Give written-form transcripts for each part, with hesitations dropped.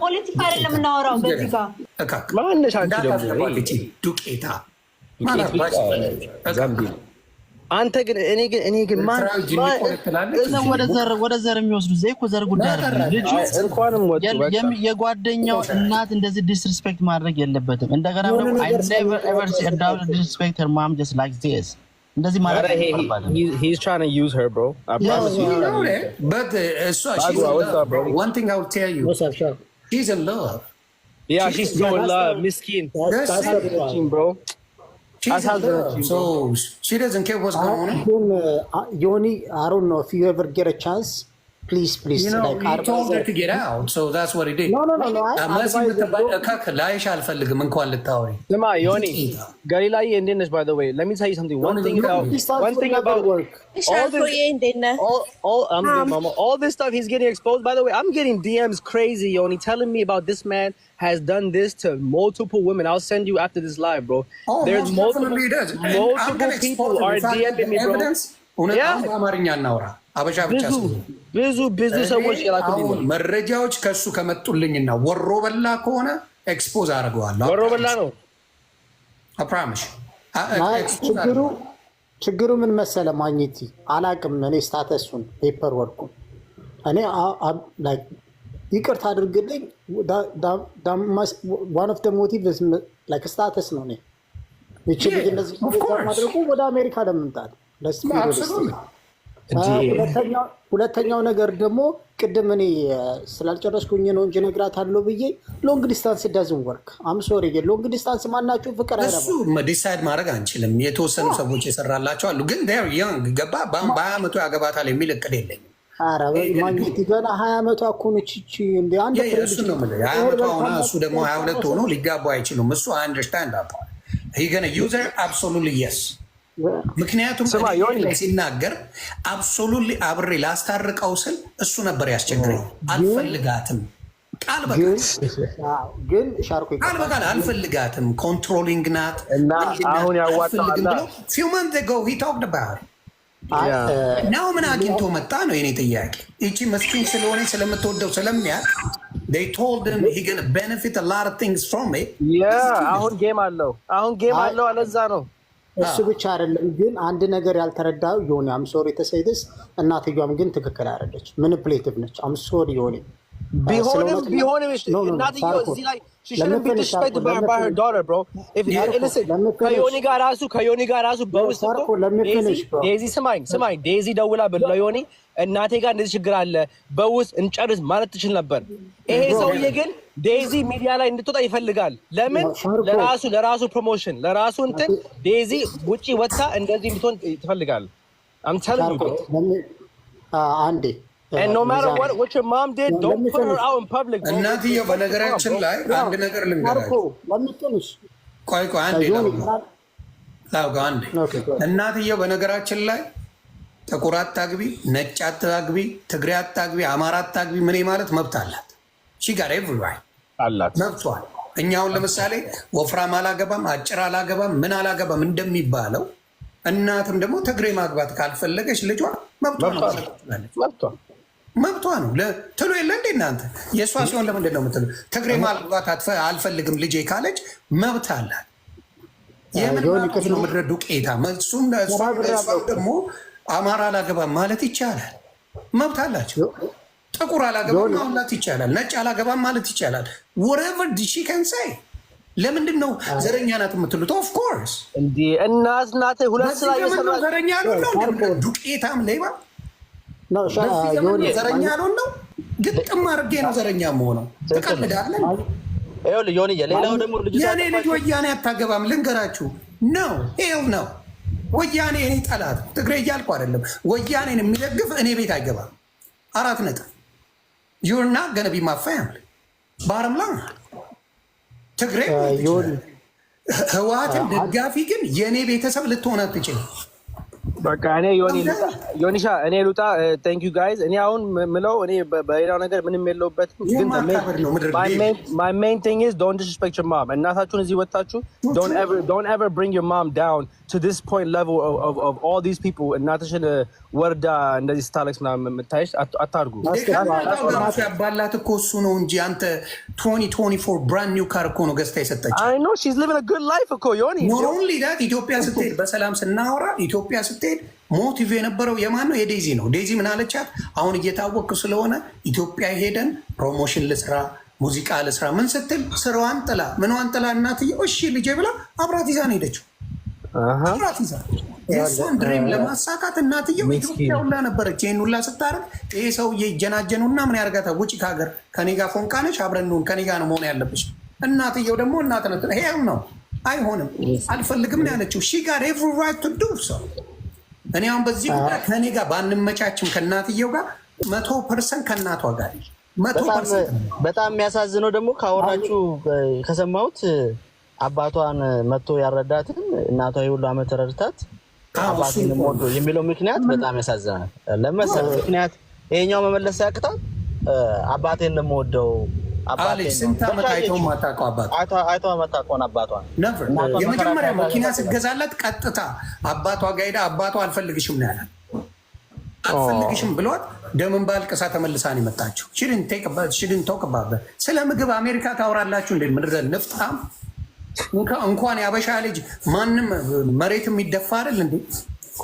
ፖለቲካ አይደለም የምናወራው በዚህ ጋር። ማነሽ አንቺ ደግሞ? ዱቄታ። ዛምቢ። አንተ ግን እኔ ግን ማን ወደ ዘር የሚወስዱ ዘ እኮ ዘር ጉዳይ አይደለም። ልጁ እንኳንም ወጡ በቃ። የጓደኛው እናት እንደዚህ disrespect ማድረግ የለበትም። እንደገና ደግሞ I never ever see a daughter disrespect her mom just like this። እንደዚህ ማለት አይገባትም። He's trying to use her, bro. I promise you. But እሷ Bagua, what's up, bro? One thing I will tell you, What's up, Shark? She's in love. Yeah, she's so in love. ምስኪን. That's the problem. Bro. She's in love. So she doesn't care what's going on. ግን ዮኒ, I don't know if you ever get a chance, please, please, like You told her to get out, so that's what he did. No. መሲ የምትባል እካክ ላይሽ አልፈልግም እንኳን ልታወሪ። ስማ ዮኒ፣ ገሊላዬ እንዴት ነሽ? By the way, let me tell you something. One thing about one thing about work. all this, እንዴት ነህ? all I'm good, mama. All this stuff he's getting exposed. By the way, I'm getting DMs crazy, Yoni, telling me about this man has done this to multiple women. I'll send you after this live, bro. Oh, There's most multiple definitely he does. And I'm multiple gonna people expose him. are If I have DMing me, bro. evidence, እውነት አሁን በአማርኛ እናውራ፣ አበሻ ብቻ ብዙ ስለሆነ። ብዙ ብዙ ሰዎች የላኩልኝ አሁን ነው። መረጃዎች ከእሱ ከመጡልኝና ወሮ በላ ከሆነ expose አደርገዋለሁ። ወሮ በላ ነው። Promise. ችግሩ ምን መሰለ ማግኘቲ አላቅም። እኔ status ኡን paper work ኡን እኔ ይቅርታ አድርግልኝ፣ one of motive status ነው። እኔ ይቺ ልጅ እንደዚህ ማድረጉ ወደ አሜሪካ ለመምጣት። ሁለተኛው ነገር ደግሞ ቅድም እኔ ስላልጨረስኩኝ ነው እንጂ እነግራታለሁ ብዬ፣ long distance doesn't work. I'm sorry, long distance ማናቸው ፍቅር እሱ decide ማድረግ አንችልም። የተወሰኑ ሰዎች የሰራላቸው አሉ፣ ግን young ገባ በ20 ዓመቱ ያገባታል የሚል እቅድ የለኝም። ኧረ ማግኘት ገና 20 ዓመቷ እኮ ነች። ይቺ እንደ አንድ እሱ ነው የምልህ። 20 ዓመቷ ሆና እሱ ደግሞ 22 ሆኖ ሊጋቡ አይችሉም። እሱ understand he gonna use her, absolutely yes። ምክንያቱም ሲናገር absolutely አብሬ ላስታርቀው ስል እሱ ነበር ያስቸግረኝ። አልፈልጋትም፣ ቃል በቃል ግን ሻርኮ ቃል በቃል አልፈልጋትም፣ controlling ናት እና አሁን ያዋጣል። ብሎ few months ago he talked about now ምን አግኝቶ መጣ ነው የኔ ጥያቄ። ይቺ መስኪን ስለሆነ ስለምትወደው ስለሚያውቅ they told him he gonna benefit a lot of things from it. Yeah, አሁን game አለው፣ አሁን game አለው። አለዛ ነው። እሱ ብቻ አይደለም ግን አንድ ነገር ያልተረዳው ዮኒ፣ I'm sorry to say this፣ እናትየዋም ግን ትክክል አይደለች። Manipulative ነች። I'm sorry ዮኒ። ቢሆንም እናትየው እዚህ ላይ she shouldn't be disrespected by her daughter, bro. If listen, ከዮኒ ጋር ራሱ በውስጥ እኮ ዴዚ፣ ስማኝ ስማኝ፣ ዴዚ ደውላ ለዮኒ እናቴ ጋር እንደዚህ ችግር አለ በውስጥ እንጨርስ ማለት ትችል ነበር። ይሄ ሰውዬ ግን ዴዚ ሚዲያ ላይ እንድትወጣ ይፈልጋል። ለምን? ለራሱ promotion፣ ለራሱ እንትን ዴዚ ውጪ ወጥታ እንደዚህ እንድትሆን ትፈልጋል። I'm telling you, bro. አንዴ። And no matter what your mom did, don't put her out in public. እናትየው በነገራችን ላይ አንድ ነገር ልንገራችሁ። ቆይ ቆይ አንዴ ላውጋ አንዴ። እናትየው በነገራችን ላይ ጥቁር አታግቢ፣ ነጭ አታግቢ፣ ትግሬ አታግቢ፣ አማራ አታግቢ ምን ማለት መብት አላት። She got every right አላት። መብቷል። እኛ አሁን ለምሳሌ ወፍራም አላገባም፣ አጭር አላገባም፣ ምን አላገባም እንደሚባለው እናትም ደግሞ ትግሬ ማግባት ካልፈለገች ልጇ መብቷ ነው። መብቷ። መብቷ ነው። ትሉ የለ እንዴ እናንተ? የእሷ ሲሆን ለምንድን ነው የምትሉ? ትግሬ ማግባት አልፈልግም ልጄ ካለች መብት አላት። የምን ነው ምድረ ዱቄታ? እሱም ደግሞ አማራ አላገባም ማለት ይቻላል። መብት አላቸው። ጥቁር አላገባም ማለት ይቻላል። ነጭ አላገባም ማለት ይቻላል። Whatever she can say። ለምንድን ነው ዘረኛ ናት የምትሉት? Of course እንዲ እናት ናት። ሁለት ስራ እየሰራ ዘረኛ ነው ነው ዱቄታም ሌባ ዘረኛ ነው ነው ግጥም አድርጌ ነው ዘረኛ መሆነው። ትቀልዳለህ። ይኸውልህ ዮኒዬ፣ ሌላው ደግሞ ልጅ የእኔ ልጅ ወያኔ አታገባም። ልንገራችሁ ነው ይኸው ነው። ወያኔ እኔ ጠላት ትግሬ እያልኩ አይደለም። ወያኔን የሚደግፍ እኔ ቤት አይገባም። አራት ነጥብ። You're not gonna be my family, bottom line። ትግሬ ህወሓትን ደጋፊ ግን የእኔ ቤተሰብ ልትሆን አትችልም። በቃ እኔ ዮኒሻ እኔ ልውጣ። Thank you guys። እኔ አሁን ምለው እኔ በሌላው ነገር ምንም የለውበትም፣ ግን my main thing is don't disrespect your mom። እናታችሁን እዚህ ወጣችሁ don't ever bring your mom down to this point level of all these people። እናትሽን ወርዳ እንደዚህ ስታለቅስ ምናምን የምታይሽ አታርጉ። ያባላት እኮ እሱ ነው እንጂ አንተ 2024 brand new car እኮ ነው ገዝታ የሰጠችው። I know she's living a good life እኮ ዮኒ። Not only that፣ ኢትዮጵያ ስትሄድ፣ በሰላም ስናወራ፣ ኢትዮጵያ ስትሄድ motive የነበረው የማን ነው? የዴዚ ነው። ዴዚ ምን አለቻት? አሁን እየታወቅኩ ስለሆነ ኢትዮጵያ ሄደን promotion ልስራ፣ ሙዚቃ ልስራ ምን ስትል ስራዋን ጥላ ምንዋን ጥላ እናትዬ እሺ ልጄ ብላ አብራት ይዛ ነው ሄደችው። አብራት ይዛ የእሷን dream ለማሳካት እናትየው ኢትዮጵያ ሁላ ነበረች። ይህን ሁላ ስታደርግ ይሄ ሰውዬ ይጀናጀኑና ምን ያደርጋታል? ውጭ ከሀገር ከኔ ጋር ፎንቃ ነች፣ አብረን እንሁን፣ ከኔ ጋር ነው መሆን ያለብሽ። እናትየው ደግሞ እናትነት ይሄው ነው፣ አይሆንም፣ አልፈልግም ነው ያለችው። She got every right to do so። እኔ አሁን በዚህ ጉዳይ ከኔ ጋር ባንመቻችም ከእናትየው ጋር 100% ከእናቷ ጋር 100%። በጣም የሚያሳዝነው ደግሞ ካወራችሁ ከሰማሁት አባቷን መጥቶ ያረዳትን እናቷ የሁሉ ዓመት ረድታት አባቴን ወዶ የሚለው ምክንያት በጣም ያሳዝናል። ለመሰለህ ምክንያት ይሄኛው መመለስ ያቅታል። አባቴን ነው የምወደው። አለች። ስንት ዓመት አይተው የማታውቀው አባት አይተው የማታውቀውን አባቷን ነበር። የመጀመሪያ መኪና ስገዛላት ቀጥታ አባቷ ጋር ሄዳ አባቷ አልፈልግሽም ነው ያላት። አልፈልግሽም ብሏት ደምን ባልቅሳ ተመልሳ ነው የመጣችው። She didn't talk about ስለ ምግብ አሜሪካ ታወራላችሁ እንደ ምድረ ንፍጣም። እንኳን የአበሻ ልጅ ማንም መሬት የሚደፋ አይደል እንዴ?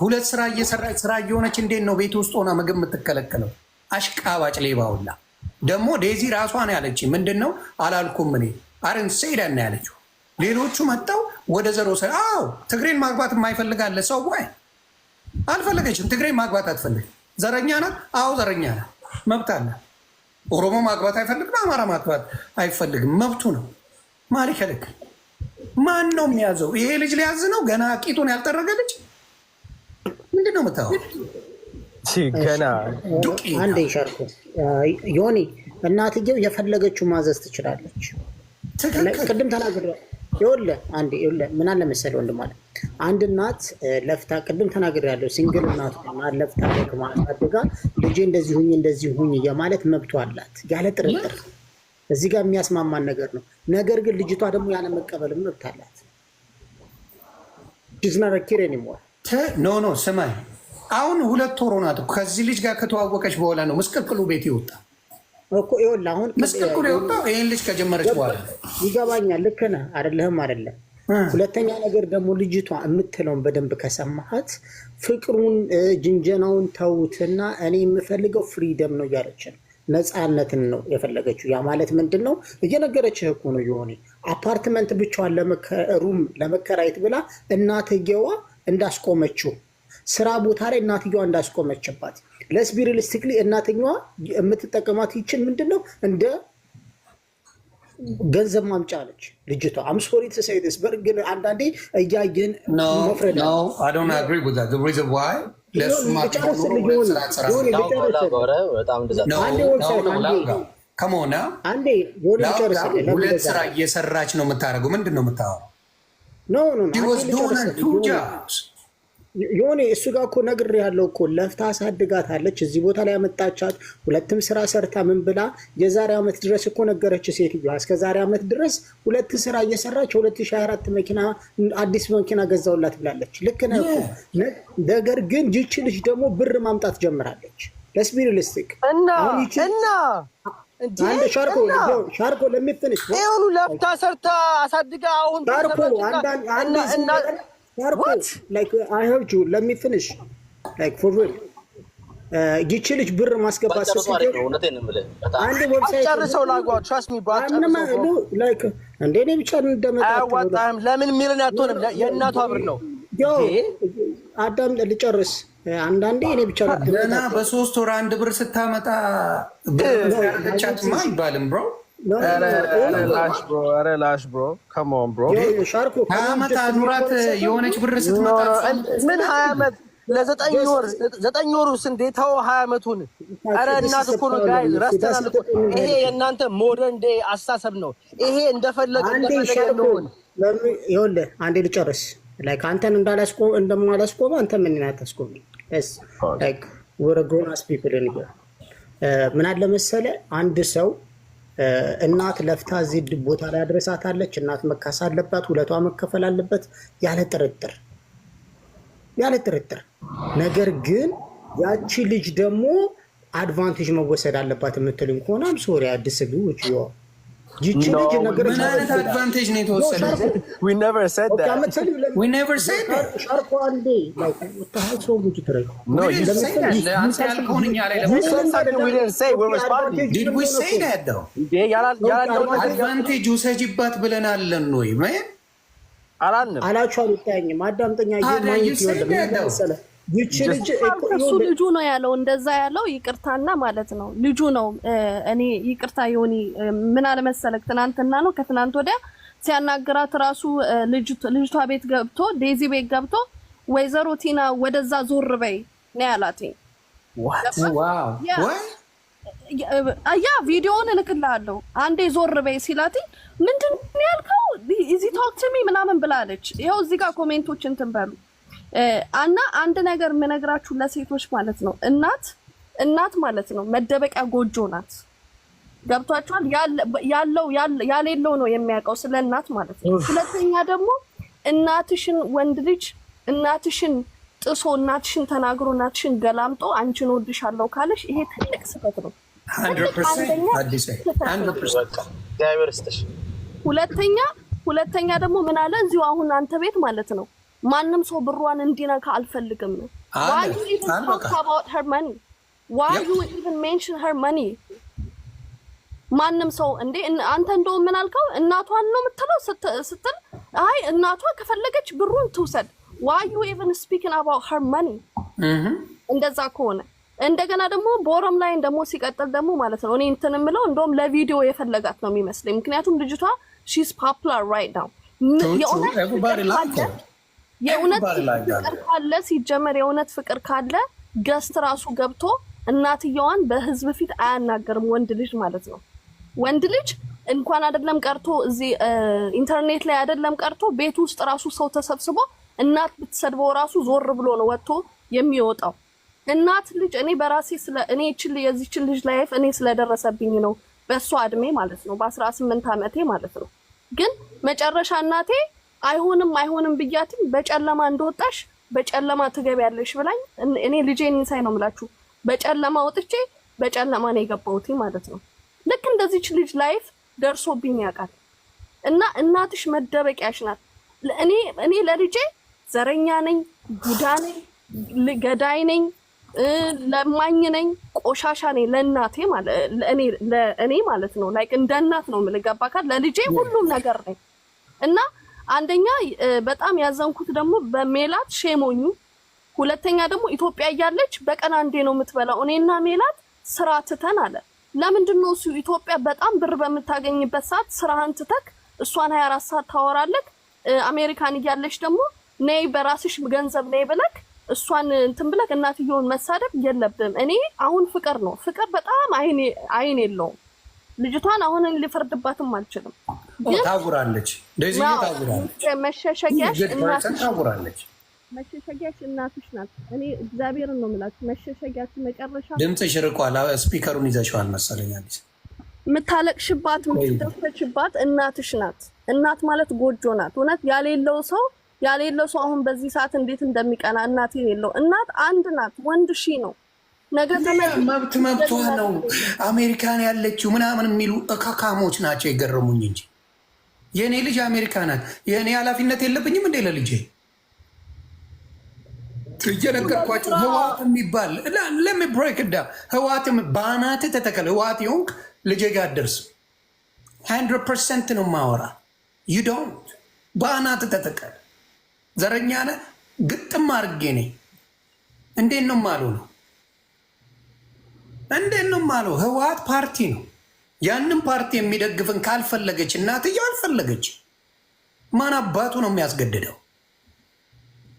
ሁለት ስራ እየሰራች ስራ እየሆነች እንዴት ነው ቤት ውስጥ ሆና ምግብ የምትከለከለው? አሽቃባጭ ሌባ ሁላ። ደግሞ ዴዚ ራሷ ነው ያለች። ምንድን ነው አላልኩም እኔ አረን ሰይዳን ነው ያለችው። ሌሎቹ መጥተው ወደ ዘሮ አዎ ትግሬን ማግባት የማይፈልጋለ ሰው ወይ አልፈለገችም። ትግሬን ማግባት አትፈልግም። ዘረኛ ናት። አዎ ዘረኛ ናት። መብት አለ። ኦሮሞ ማግባት አይፈልግም። አማራ ማግባት አይፈልግም። መብቱ ነው። ማን ይከለክል? ማን ነው የሚያዘው? ይሄ ልጅ ሊያዝ ነው። ገና ቂጡን ያልጠረገ ልጅ ምንድን ነው የምታወራው? ገና አንዴ ሻርኮ ዮኒ፣ እናትየው የፈለገችው ማዘዝ ትችላለች። ቅድም ተናግሬ ይኸውልህ፣ አንዴ ይኸውልህ፣ ምን አለ መሰለህ ወንድም አለ አንድ እናት ለፍታ፣ ቅድም ተናግሬያለሁ። Single እናት ሆና ለፍታ ደክማ አሳድጋ ልጄ እንደዚህ ሁኝ እንደዚህ ሁኝ የማለት መብቷ አላት ያለ ጥርጥር። እዚህ ጋር የሚያስማማን ነገር ነው። ነገር ግን ልጅቷ ደግሞ ያለ መቀበልም መብት አላት። She's not a kid anymore. No, no፣ ስማኝ፣ አሁን 2 ወር ሆናት ከዚህ ልጅ ጋር ከተዋወቀች በኋላ ነው ምስቅልቅሉ ቤት ይወጣ እኮ። ይኸውልህ አሁን ምስቅልቅሉ የወጣው ይህን ልጅ ከጀመረች በኋላ። ይገባኛል። ልክ ነህ አይደለህም? አይደለም። ሁለተኛ ነገር ደግሞ ልጅቷ የምትለውን በደንብ ከሰማሃት ፍቅሩን ጅንጀናውን ተዉትና እኔ የምፈልገው freedom ነው እያለች ነው። ነፃነትን ነው የፈለገችው። ያ ማለት ምንድን ነው? እየነገረችህ እኮ ነው። የሆነ አፓርትመንት ብቻዋን room ለመከራየት ብላ እናትየዋ እንዳስቆመችው፣ ስራ ቦታ ላይ እናትየዋ እንዳስቆመችባት። Let's be realistically እናትየዋ የምትጠቀማት ይችን ምንድን ነው እንደ ገንዘብ ማምጫ ነች ልጅቷ። I'm sorry to say this፣ ግን አንዳንዴ እያየን መፍረድ I don't agree with that. The reason why ለእሱ በጣም እንደዛ ከመሆነ አንዴ ሆነ ልጨርስልህ። ሁለት ስራ እየሰራች ነው የምታደርገው። ምንድን ነው የምታወራው? No, no. She was doing two jobs. የሆነ እሱ ጋር እኮ ነግሬሃለሁ እኮ፣ ለፍታ አሳድጋታለች። እዚህ ቦታ ላይ ያመጣቻት ሁለትም ስራ ሰርታ ምን ብላ የዛሬ ዓመት ድረስ እኮ ነገረች ሴትዮዋ። እስከ ዛሬ ዓመት ድረስ ሁለት ስራ እየሰራች 2024 መኪና አዲስ መኪና ገዛውላት ብላለች። ልክ ነህ እኮ። ነገር ግን ይቺ ልጅ ደግሞ ብር ማምጣት ጀምራለች። Let's be realistic. እና እና አንድ ሻርኮ ሻርኮ let me finish ይሁኑ ለፍታ ሰርታ አሳድጋ አሁን ሻርኮ አንድ ሻርኮ like I heard you, let me finish, like for real. ይቺ ልጅ ብር ማስገባት ጨርሶ አሪፍ ነው። እውነቴን ነው የምልህ በጣም አንድ website ጨርሰው ላጓ trust me bro. ምንም like እንደ እኔ ብቻ እንደመጣ አያዋጣህም። ለምን ሚሊዮን አትሆንም? የእናቷ ብር ነው። Yo አዳም ልጨርስ። አንዳንዴ እኔ ብቻ ገና በ3 ወር አንድ ብር ስታመጣ ብር ያደረገቻትማ አይባልም bro። ላሽ bro፣ ኧረ ላሽ bro፣ come on bro. ሻርኮ 20 ዓመት ኑራት የሆነች ብር ስትመጣ ምን 20 ዓመት? ለ9 ወር 9 ወር ውስጥ እንዴ ተው 20 ዓመቱን። ኧረ እናት እኮ ነው guys፣ ረስተናል እኮ። ይሄ የእናንተ modern day አስተሳሰብ ነው። ይሄ እንደፈለገ አንዴ እንደፈለገ ሻርኮ እንሆን። ይኸውልህ አንዴ ልጨርስ። Like አንተን እንደማላስቆመ አንተ ምን አታስቆመኝ። Like we're grown ass people. ምን አለ መሰለ፣ አንድ ሰው እናት ለፍታ እዚህ ቦታ ላይ አድረሳታለች። እናት መካስ አለባት፣ ውለቷ መከፈል አለበት ያለ ጥርጥር፣ ያለ ጥርጥር። ነገር ግን ያቺ ልጅ ደግሞ advantage መወሰድ አለባት የምትሉኝ ከሆነ I'm sorry, I disagree with you. ይቺ ልጅ ነገር ምን አይነት advantage ነው የተወሰደ? We never said that. We never said that. ሻርኮ አንዴ like what the hell's wrong with you today? No, We you didn't say that. አንተ ያልከውን እኛ ላይ You said something we didn't say. We're responding. Did we say that though? ያላልነውን ነገር Advantage ውሰጂባት ብለናለን ወይ? Man? አላልንም። አላችሁ አልታየኝም። አዳምጠኛ። ታዲያ you said that though. ይቺ ልጅ እሱ ልጁ ነው ያለው፣ እንደዛ ያለው ይቅርታና ማለት ነው ልጁ ነው። እኔ ይቅርታ ዮኒ፣ ምን አለመሰለክ፣ ትናንትና ነው ከትናንት ወዲያ ሲያናግራት ራሱ ልጅቷ ቤት ገብቶ፣ ዴዚ ቤት ገብቶ ወይዘሮ ቲና ወደዛ ዞር በይ ነው ያላት። Wow. What? Yeah፣ ቪዲዮውን እልክልሃለሁ። አንዴ ዞር በይ ሲላት ምንድን ነው ያልከው? Is he talk to me ምናምን ብላለች። ይኸው እዚህ ጋር comment ኦች እንትን በሉ። እና አንድ ነገር የምነግራችሁ ለሴቶች ማለት ነው፣ እናት እናት ማለት ነው መደበቂያ ጎጆ ናት። ገብቷችኋል? ያለው ያሌለው ነው የሚያውቀው ስለ እናት ማለት ነው። ሁለተኛ ደግሞ እናትሽን ወንድ ልጅ እናትሽን ጥሶ፣ እናትሽን ተናግሮ፣ እናትሽን ገላምጦ አንቺን ወድሻለሁ ካለሽ ይሄ ትልቅ ስህተት ነው። 100% አዲስ 100%። እግዚአብሔር ይስጥሽ። ሁለተኛ ደግሞ ምን አለ እዚሁ አሁን አንተ ቤት ማለት ነው፣ ማንም ሰው ብሯን እንዲነካ አልፈልግም። Why you even talk about her money? Why you even mention her money? ማንም ሰው እንዴ፣ አንተ እንደውም ምን አልከው? እናቷን ነው የምትለው ስትል አይ እናቷ ከፈለገች ብሩን ትውሰድ። Why you even speaking about her money? እንደዛ ከሆነ እንደገና ደግሞ bottom line ደግሞ ሲቀጥል ደግሞ ማለት ነው እኔ እንትን የምለው እንደውም ለቪዲዮ የፈለጋት ነው የሚመስለኝ። ምክንያቱም ልጅቷ she's popular right now። የእውነት ፍቅር ካለ፣ ሲጀመር የእውነት ፍቅር ካለ guest ራሱ ገብቶ እናትየዋን በህዝብ ፊት አያናገርም። ወንድ ልጅ ማለት ነው። ወንድ ልጅ እንኳን አይደለም ቀርቶ እዚህ ኢንተርኔት ላይ አይደለም ቀርቶ ቤት ውስጥ ራሱ ሰው ተሰብስቦ እናት ብትሰድበው ራሱ ዞር ብሎ ነው ወጥቶ የሚወጣው። እናት ልጅ እኔ በራሴ ስለ እኔ እችል የዚችን ልጅ life እኔ ስለደረሰብኝ ነው፣ በእሷ እድሜ ማለት ነው፣ በ18 ዓመቴ ማለት ነው። ግን መጨረሻ እናቴ አይሆንም አይሆንም ብያትም በጨለማ እንደወጣሽ በጨለማ ትገቢያለሽ ብላኝ እኔ ልጄን ሳይ ነው የምላችሁ፣ በጨለማ ወጥቼ በጨለማ ነው የገባሁት ማለት ነው። ልክ እንደዚች ልጅ life ደርሶብኝ ያውቃል። እና እናትሽ መደበቂያሽ ናት። እኔ ለልጄ ዘረኛ ነኝ፣ ቡዳ ነኝ፣ ገዳይ ነኝ፣ ለማኝ ነኝ፣ ቆሻሻ ነኝ ለእናቴ ማለት ለእኔ ማለት ነው። Like እንደ እናት ነው የምልህ፣ ገባህ? ለልጄ ሁሉም ነገር ነኝ። እና አንደኛ በጣም ያዘንኩት ደግሞ በሜላት shame on you። ሁለተኛ ደግሞ ኢትዮጵያ እያለች በቀን አንዴ ነው የምትበላው። እኔና ሜላት ስራ ትተን አለ። ለምንድን ነው እሱ ኢትዮጵያ በጣም ብር በምታገኝበት ሰዓት ስራህን ትተክ እሷን 24 ሰዓት ታወራለክ? አሜሪካን እያለች ደግሞ ነይ በራስሽ ገንዘብ ነይ ብለክ እሷን እንትን ብለክ እናትየውን መሳደብ የለብም። እኔ አሁን ፍቅር ነው፣ ፍቅር በጣም አይን የለውም። ልጅቷን አሁን ልፈርድባትም አልችልም። ግን ታጉራለች፣ እንደዚህ ታጉራለች። መሸሸጊያሽ እናትሽ ታጉራለች። መሸሸጊያሽ እናትሽ ናት። እኔ እግዚአብሔርን ነው የምላችሁ። መሸሸጊያችሁ መጨረሻ ድምፅሽ ርቋል። Speaker ኡን ይዘሽዋል መሰለኝ አዲስ። የምታለቅሽባት የምትደሰችባት እናትሽ ናት። እናት ማለት ጎጆ ናት። እውነት ያሌለው ሰው አሁን በዚህ ሰዓት እንዴት እንደሚቀና፣ እናት የሌለው፣ እናት አንድ ናት፣ ወንድ ሺ ነው። ነገ መብት መብቷ ነው። አሜሪካን ያለችው ምናምን የሚሉ እካካሞች ናቸው የገረሙኝ እንጂ የእኔ ልጅ አሜሪካ ናት። የእኔ ኃላፊነት የለብኝም እንዴ ለልጄ? እየነገርኳቸው ህወሓት የሚባል let me break it down። ህወሓት በአናት ተተከለ። ህወሓት የሆንክ ልጄ ጋር አትደርስም። 100% ነው ማወራ። You don't በአናት ተተከለ። ዘረኛ ነህ። ግጥም አድርጌ ነኝ። እንዴት ነው ማሉ ነው እንዴት ነው ማሉ? ህወሓት ፓርቲ ነው። ያንን ፓርቲ የሚደግፍን ካልፈለገች እናትየው አልፈለገች፣ ማን አባቱ ነው የሚያስገድደው?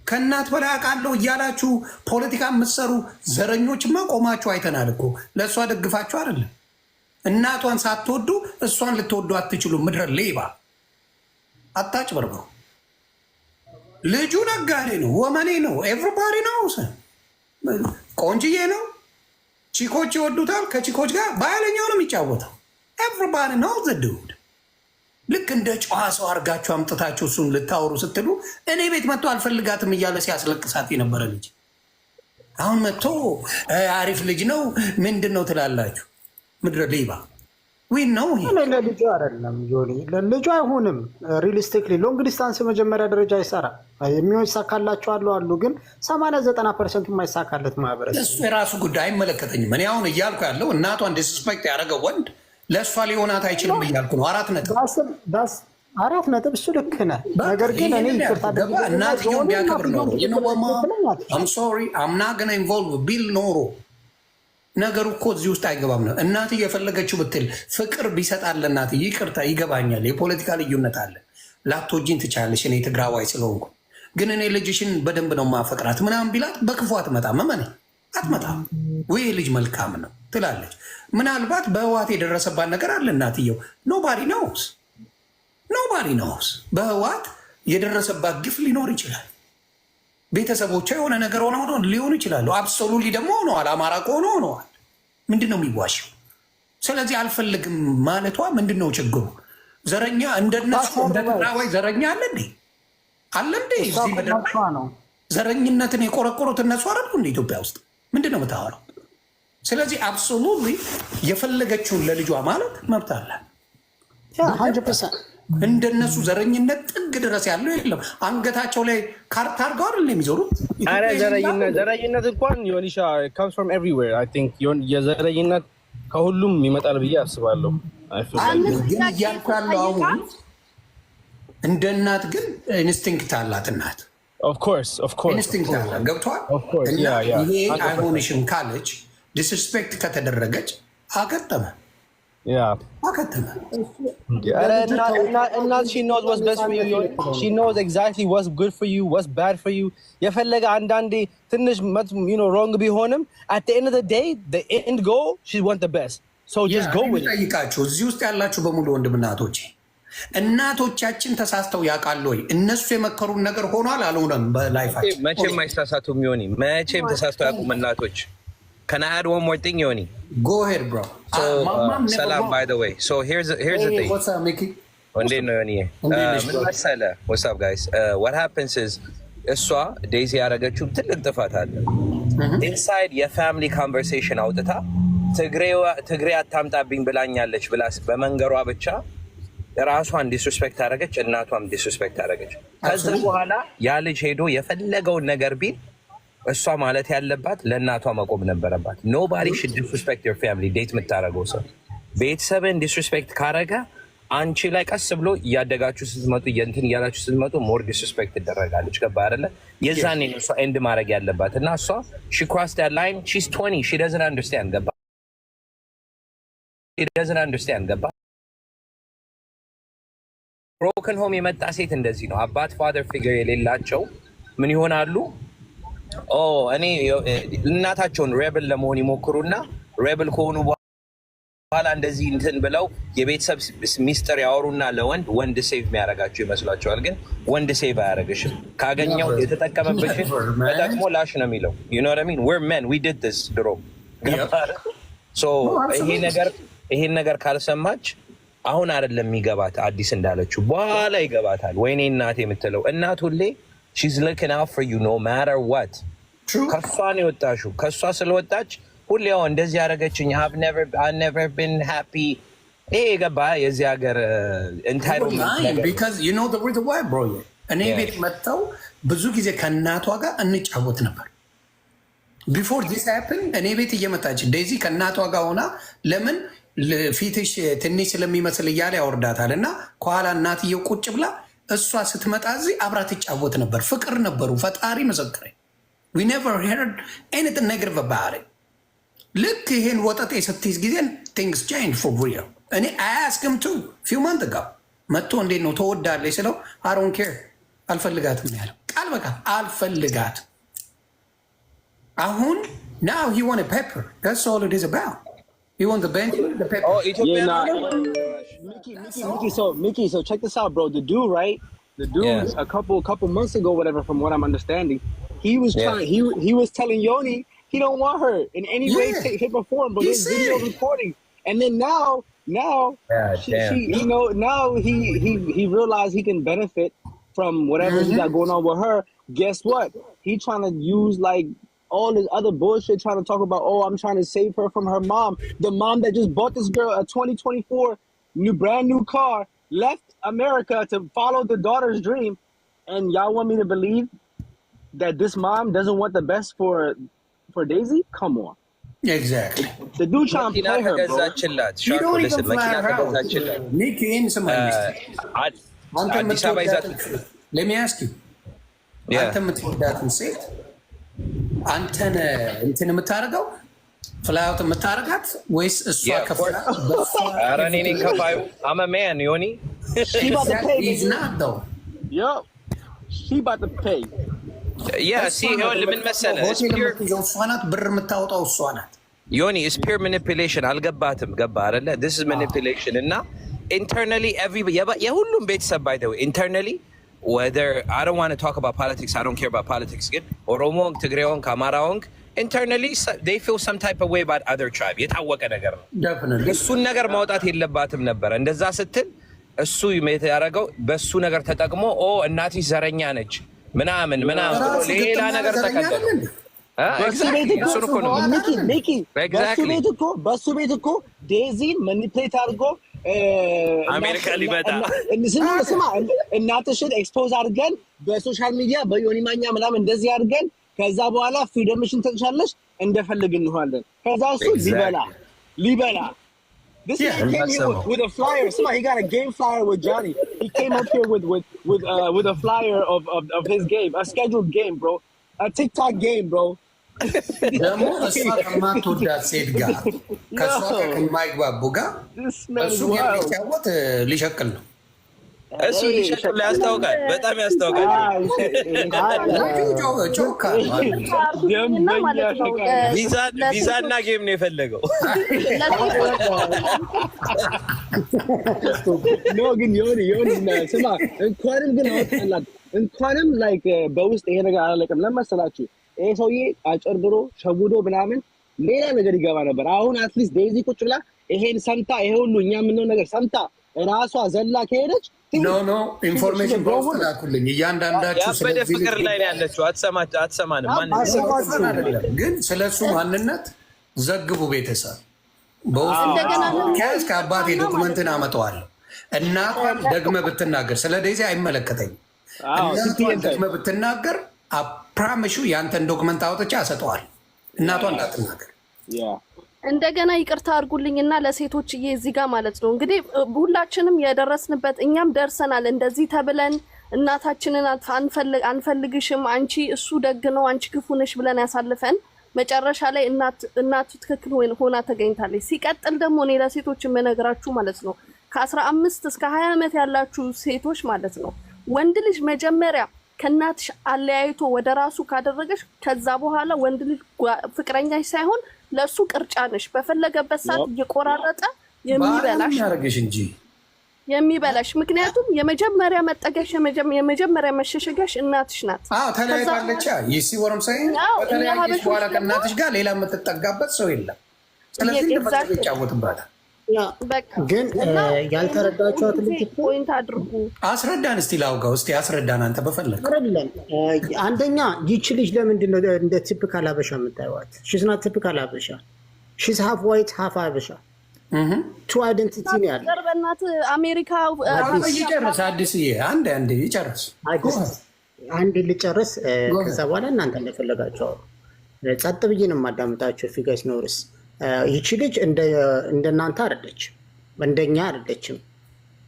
ከእናት በላይ አውቃለሁ እያላችሁ ፖለቲካ የምትሰሩ ዘረኞችማ ቆማችሁ አይተናል እኮ። ለእሷ ደግፋችሁ አይደለም። እናቷን ሳትወዱ እሷን ልትወዱ አትችሉ። ምድረ ሌባ፣ አታጭበርብሩ። ልጁ ነጋዴ ነው፣ ወመኔ ነው፣ everybody ነው፣ ቆንጅዬ ነው። Chick ኦች ይወዱታል። ከ chick ኦች ጋር በኃይለኛው ነው የሚጫወተው። Everybody know the dude። ልክ እንደ ጨዋ ሰው አድርጋችሁ አምጥታችሁ እሱን ልታወሩ ስትሉ እኔ ቤት መጥቶ አልፈልጋትም እያለ ሲያስለቅሳት የነበረ ልጅ አሁን መጥቶ አሪፍ ልጅ ነው ምንድን ነው ትላላችሁ? ምድረ ሌባ we know። ለልጁ አይደለም ዮኒ፣ ለልጁ አይሆንም። Realistically long distance መጀመሪያ ደረጃ አይሰራም። የሚሆን ይሳካላቸው አሉ፣ ግን 80-90% ኡ የማይሳካለት ማህበረሰብ። እሱ የራሱ ጉዳይ አይመለከተኝም። እኔ አሁን እያልኩ ያለው እናቷን disrespect ያደረገው ወንድ ለእሷ ሊሆናት አይችልም እያልኩ ነው። 4 ነጥብ። 4 ነጥብ። እሱ ልክ ነህ። ነገር ግን እኔ ይቅርታ እናትየውን ቢያከብር ኖሮ "I'm sorry, I'm not gonna involve" ቢል ኖሮ ነገሩ እኮ እዚህ ውስጥ አይገባም ነው። እናት የፈለገችው ብትል ፍቅር ቢሰጣል ለእናት ይቅርታ ይገባኛል፣ የፖለቲካ ልዩነት አለ። ላትወጂኝ ትችላለሽ፣ እኔ ትግራዋይ ስለሆንኩ፣ ግን እኔ ልጅሽን በደንብ ነው ማፈቅራት ምናምን ቢላት በክፉ አትመጣም። እመኔ አትመጣም። ወይ ልጅ መልካም ነው ትላለች። ምናልባት በህወሓት የደረሰባት ነገር አለ እናትየው። Nobody knows, nobody knows። በህወሓት የደረሰባት ግፍ ሊኖር ይችላል። ቤተሰቦቿ የሆነ ነገር ሆነ ሆነ ሊሆኑ ይችላሉ። Absolutely ደግሞ ሆነዋል። አማራ ከሆነ ሆነዋል። ምንድን ነው የሚዋሸው? ስለዚህ አልፈልግም ማለቷ ምንድን ነው ችግሩ? ዘረኛ እንደነሱ እንደ ትግራዋይ ዘረኛ አለ እንዴ? አለ እንዴ? እዚህ ምድር ላይ ዘረኝነትን የቆረቆሩት እነሱ አይደሉ እንደ ኢትዮጵያ ውስጥ ምንድን ነው የምታወራው? ስለዚህ absolutely የፈለገችውን ለልጇ ማለት መብት አለ። እንደነሱ ዘረኝነት ጥግ ድረስ ያለው የለም። አንገታቸው ላይ ካርታ አድርገው አይደል የሚዞሩት? ኧረ ዘረኝነት እንኳን ዮኒሻ comes from everywhere. I think የዘረኝነት ከሁሉም ይመጣል ብዬ አስባለሁ። ግን እያልኩ ያለው አሁን እንደ እናት ግን instinct አላት እናት። Instinct አላት። ገብቶሃል? እና ይሄ አይሆንሽም ካለች፣ disrespect ከተደረገች አከተመ አከተመ። እናት she knows what's best for you. She knows exactly what's good for you, what's bad for you. የፈለገ አንዳንዴ ትንሽ wrong ቢሆንም at the end of the day, the end goal, she want the best, so just go with it. ጠይቃችሁ እዚህ ውስጥ ያላችሁ በሙሉ ወንድምና እህቶቼ፣ እናቶቻችን ተሳስተው ያውቃሉ ወይ? እነሱ የመከሩን ነገር ሆኗል አልሆነም? በ life ኣችን መቼም አይሳሳቱም ዮኒ፣ መቼም ተሳስተው ያውቁም እናቶች። Can I add one more thing, Yoni? Go ahead, bro. So, ሰላም, by the way. So here's the thing. What's up, Mickey? እንዴት ነው ዮኒ? ምን መሰለህ? What's up, guys? What happens is እሷ ዴዚ ያደረገችው ትልቅ ጥፋት አለ። Inside የ family conversation አውጥታ ትግሬ አታምጣብኝ ብላኛለች ብላ በመንገሯ ብቻ ራሷን disrespect አደረገች፣ እናቷም disrespect አደረገች። ከዛ በኋላ ያ ልጅ ሄዶ የፈለገውን ነገር ቢል እሷ ማለት ያለባት ለእናቷ መቆም ነበረባት። Nobody should disrespect your family። Date የምታደርገው ሰው ቤተሰብን disrespect ካረገ አንቺ ላይ ቀስ ብሎ እያደጋችሁ ስትመጡ፣ እንትን እያላችሁ ስትመጡ more disrespect ትደረጋለች። ገባ አይደለ? የዛኔ ነው እሷ end ማድረግ ያለባት። እና እሷ she crossed that line. She's 20. She doesn't understand። ገባ? She doesn't understand። ገባ? Broken home የመጣ ሴት እንደዚህ ነው። አባት father figure የሌላቸው ምን ይሆናሉ? እኔ እናታቸውን rebel ለመሆን ይሞክሩና rebel ከሆኑ በኋላ እንደዚህ እንትን ብለው የቤተሰብ ሚስጥር ያወሩና ለወንድ፣ ወንድ save የሚያደርጋቸው ይመስሏቸዋል። ግን ወንድ save አያደርግሽም። ካገኘው የተጠቀመብሽን ተጠቅሞ ላሽ ነው የሚለው። You know what I mean? We're men, we did this ድሮ። ይሄን ነገር ካልሰማች አሁን አይደለም የሚገባት፣ አዲስ እንዳለችው በኋላ ይገባታል። ወይኔ እናቴ የምትለው እናት ሁሌ she's looking out for you no matter what። ከእሷ ነው የወጣሽው። ከእሷ ስለወጣች ሁሌ ያው እንደዚህ ያደረገችኝ፣ I've never been happy። ይሄ የገባ የዚህ ሀገር entitlement ነገር። Because you know the reason why, bro? እኔ ቤት መጥተው ብዙ ጊዜ ከእናቷ ጋር እንጫወት ነበር። Before this happen እኔ ቤት እየመጣች ዴዚ ከእናቷ ጋር ሆና ለምን ፊትሽ ትንሽ ስለሚመስል እያለ ያወርዳታል። እና ከኋላ እናትየው ቁጭ ብላ እሷ ስትመጣ እዚህ አብራ ትጫወት ነበር። ፍቅር ነበሩ። ፈጣሪ ምስክሬ። We never heard anything negative about it። ልክ ይሄን ወጠጤ ስትይዝ ጊዜ things change for real። እኔ I asked him to few month ago መጥቶ እንዴት ነው ተወዳለች ስለው "I don't care፣ አልፈልጋትም" ነው ያለው። ቃል በቃል አልፈልጋትም። አሁን now he want paper. That's all it is about. He want the bench, the paper. ኢትዮጵያ Mickey, Mickey, so Mickey, so check this out, bro. The dude, right? The dude a couple months ago, whatever, from what I'm understanding, he was trying. He was telling Yoni he don't want her in any way, shape, or form. But He there's video said it. recording, and then now God she, damn. she you know now he realized he can benefit from whatever he got going on with her. Guess what? He trying to use like all this other bullshit, trying to talk about, "Oh, I'm trying to save her from her mom," the mom that just bought this girl a 2024 new brand new car, left America to follow the daughter's dream, and y'all want me to believe that this mom doesn't want the best for Daisy? Come on. Exactly. The dude trying to መኪና play her, bro. ተገዛችላት። You don't even listen, fly መኪና her out. ተገዛችላት። ሚኪ፣ ይህን ስማኝ እስኪ። አንተ አዲስ አበባ ይዛት የምትወዳትን፣ let me ask you፣ አንተ የምትወዳትን ሴት አንተን እንትን የምታደርገው fly out የምታደርጋት ወይስ እሷ ከፍላ? ኧረ እኔ ነኝ ከፋዩ። I'm a man, ዮኒ። She about to pay. He's not though. Yup. She about to pay. Yeah, see, ይኸውልህ ምን መሰለህ፣ it's ሆቴል pure የምትይዘው እሷ ናት፣ ብር የምታወጣው እሷ ናት። ዮኒ፣ it's pure manipulation። አልገባትም። ገባ አይደለ? This is manipulation እና internally every የሁሉም ቤተሰብ፣ by the way, internally, whether, I don't want to talk about politics, I don't care about politics፣ ግን ኦሮሞ ሆንክ፣ ትግሬ ሆንክ፣ አማራ ሆንክ internally they feel some type of way about other tribe። የታወቀ ነገር ነው። Definitely. እሱን ነገር ማውጣት የለባትም ነበረ። እንደዛ ስትል እሱ ያደረገው በእሱ ነገር ተጠቅሞ "ኦ፣ እናትሽ ዘረኛ ነች" ምናምን ምናምን ብሎ ራሱ ሌላ ግጥም ያለ ነገር ዘረኛ ተከተለ። አይደል እንዴ? በሱ ቤት እኮ እሱን እኮ ነው። ሚኪ፣ ሚኪ፣ በሱ ቤት እኮ፣ በሱ ቤት እኮ ዴዚን manipulate አድርጎ አሜሪካ ሊመጣ። ስማ ስማ፣ እናትሽን expose አድርገን በ social media በዮኒ ማኛ ምናምን እንደዚህ አድርገን ከዛ በኋላ freedom ሽን ትጥሻለሽ፣ እንደፈልግ እንሆናለን። ከዛ እሱ ሊበላ ሊበላ። This man came here with a flyer. Somebody, he got a game flyer with Johnny. He came up here with a flyer of his game, a scheduled game, bro, a TikTok game, bro. ደግሞ እሷ ከማትወዳት ሴት ጋር፣ ከእሷ ጋር ከማይግባቡ ጋር እሱ የሚጫወት ሊሸቅል ነው። እሱ ሊሸቅል ያስታውቃል፣ በጣም ያስታውቃል። ጮካ እና ማለት ነው ቪዛና game ነው የፈለገው። No፣ ግን ዮኒ፣ ዮኒ፣ ስማ፣ እንኳንም ግን አወጣላት፣ እንኳንም like በውስጥ ይሄ ነገር አላለቅም። ለመሰላችሁ ይሄ ሰውዬ አጭበርብሮ ሸውዶ ምናምን ሌላ ነገር ይገባ ነበር። አሁን at least ዴዚ ቁጭ ብላ ይሄን ሰምታ፣ ይሄ ሁሉ እኛ የምንለው ነገር ሰምታ ራሷ ዘላ ከሄደች No, information በውስጥ ላኩልኝ እያንዳንዳችሁ። ያበደ ፍቅር ላይ ነው ያለችው። አትሰማንም። ማን አይደለም ግን ስለ እሱ ማንነት ዘግቡ። ቤተሰብ በውስጥ ከያዝ ከአባቴ document ን አመጣዋለሁ። እናቷን ደግመህ ብትናገር፣ ስለ ዴዚ አይመለከተኝም። እናቷን ደግመህ ብትናገር I promise you የአንተን document አውጥቼ አሰጠዋለሁ። እናቷን እንዳትናገር። እንደገና ይቅርታ አድርጉልኝና ለሴቶችዬ እዚህ ጋር ማለት ነው እንግዲህ ሁላችንም የደረስንበት፣ እኛም ደርሰናል። እንደዚህ ተብለን እናታችንን አንፈልግሽም፣ አንቺ እሱ ደግ ነው፣ አንቺ ክፉ ነሽ ብለን ያሳልፈን መጨረሻ ላይ እናቱ ትክክል ሆና ተገኝታለች። ሲቀጥል ደግሞ እኔ ለሴቶች የምነግራችሁ ማለት ነው ከ15 እስከ 20 ዓመት ያላችሁ ሴቶች ማለት ነው፣ ወንድ ልጅ መጀመሪያ ከእናትሽ አለያይቶ ወደ ራሱ ካደረገሽ ከዛ በኋላ ወንድ ልጅ ፍቅረኛሽ ሳይሆን ለእሱ ቅርጫ ነሽ። በፈለገበት ሰዓት እየቆራረጠ የሚበላሽ ያደረገሽ እንጂ። የሚበላሽ። ምክንያቱም የመጀመሪያ መጠጊያሽ፣ የመጀመሪያ መሸሸጊያሽ እናትሽ ናት። አዎ፣ ተለያይታለች። You see what I'm saying? ከተለያየች በኋላ ከእናትሽ ጋር ሌላ የምትጠጋበት ሰው የለም። ስለዚህ እንደፈለገ ይጫወትባታል። ግን ያልተረዳችኋት ልጅ እኮ point አድርጉ። አስረዳን እስቲ ላውጋው፣ እስቲ አስረዳን አንተ በፈለግ። አይደለም፣ አንደኛ ይቺ ልጅ ለምንድን ነው እንደ typical ሀበሻ የምታዩዋት? She's not typical ሀበሻ። She's half white, half ሀበሻ። Two identity ነው ያለ። በእናትህ አሜሪካ ይጨርስ አዲስዬ፣ አንድ አንድ ይጨርስ። አንድ ልጨርስ፣ ከዛ በኋላ እናንተ እንደፈለጋችሁ አውሩ። ጸጥ ብዬ ነው የማዳምጣቸው። If you guys notice፣ ይቺ ልጅ እንደናንተ አይደለችም፣ እንደኛ አይደለችም፣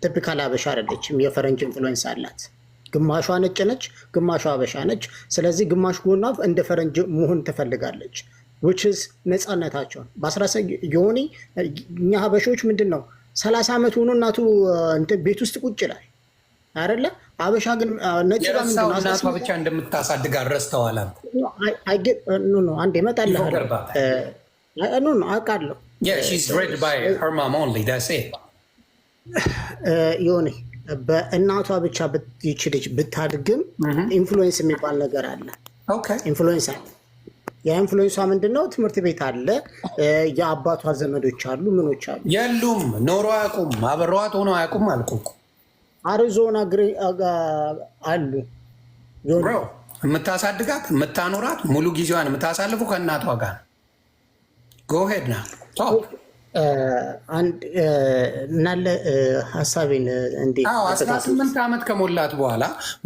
typical ሀበሻ አይደለችም። የፈረንጅ influence አላት። ግማሿ ነጭ ነች፣ ግማሿ ሀበሻ ነች። ስለዚህ ግማሽ ጎኗ እንደ ፈረንጅ መሆን ትፈልጋለች። Which is ነፃነታቸውን በአስራ የሆኔ እኛ ሀበሾች ምንድን ነው 30 ዓመት ሆኖ እናቱ ቤት ውስጥ ቁጭ ይላል አይደለ? ሀበሻ ግን ነጭ ጋር ምንድን ነው እናቷ ብቻ እንደምታሳድግ ረስተዋል። No፣ አንድ እመጣልሃለሁ። No፣ አውቃለሁ። Yeah, she's raised by her mom only. That's it. የሆነ በእናቷ ብቻ ይች ልጅ ብታድግም influence የሚባል ነገር አለ። Influence አለ። የ influence ኧ ምንድን ነው? ትምህርት ቤት አለ፣ የአባቷ ዘመዶች አሉ፣ ምኖች አሉ። የሉም፣ ኖሮ አያውቁም፣ አብረዋት ሆኖ አያውቁም አልኩ እኮ። አሪዞና አሉ። የምታሳድጋት የምታኖራት ሙሉ ጊዜዋን የምታሳልፉ ከእናቷ ጋር ነው። Go ahead ና። አንድ ምናለ ሀሳቤን እንዴት 18 ዓመት ከሞላት በኋላ፣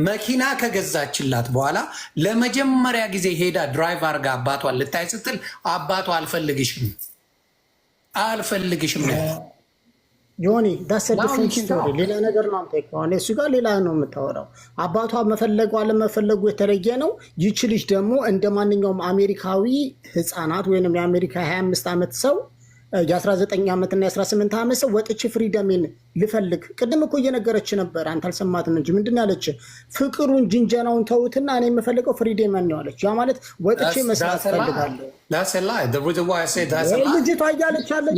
መኪና ከገዛችላት በኋላ፣ ለመጀመሪያ ጊዜ ሄዳ drive አርጋ አባቷን ልታይ ስትል አባቷ አልፈልግሽም፣ አልፈልግሽም። ዮኒ፣ that's different story፣ ሌላ ነገር ነው። አንተ ከሆነ እሱ ጋር ሌላ ነው የምታወራው። አባቷ መፈለጉ አለመፈለጉ የተለየ ነው። ይቺ ልጅ ደግሞ እንደ ማንኛውም አሜሪካዊ ህፃናት ወይም የአሜሪካ 25 ዓመት ሰው፣ የ19 ዓመትና የ18 ዓመት ሰው ወጥቼ freedom ኤን ልፈልግ። ቅድም እኮ እየነገረች ነበር፣ አንተ አልሰማትም እንጂ። ምንድን ያለች? ፍቅሩን ጅንጀናውን ተውትና እኔ የምፈልገው freedom ነው ያለች። ያ ማለት ወጥቼ መስራት ፈልጋለሁ። ልጅቷ እያለች ያለች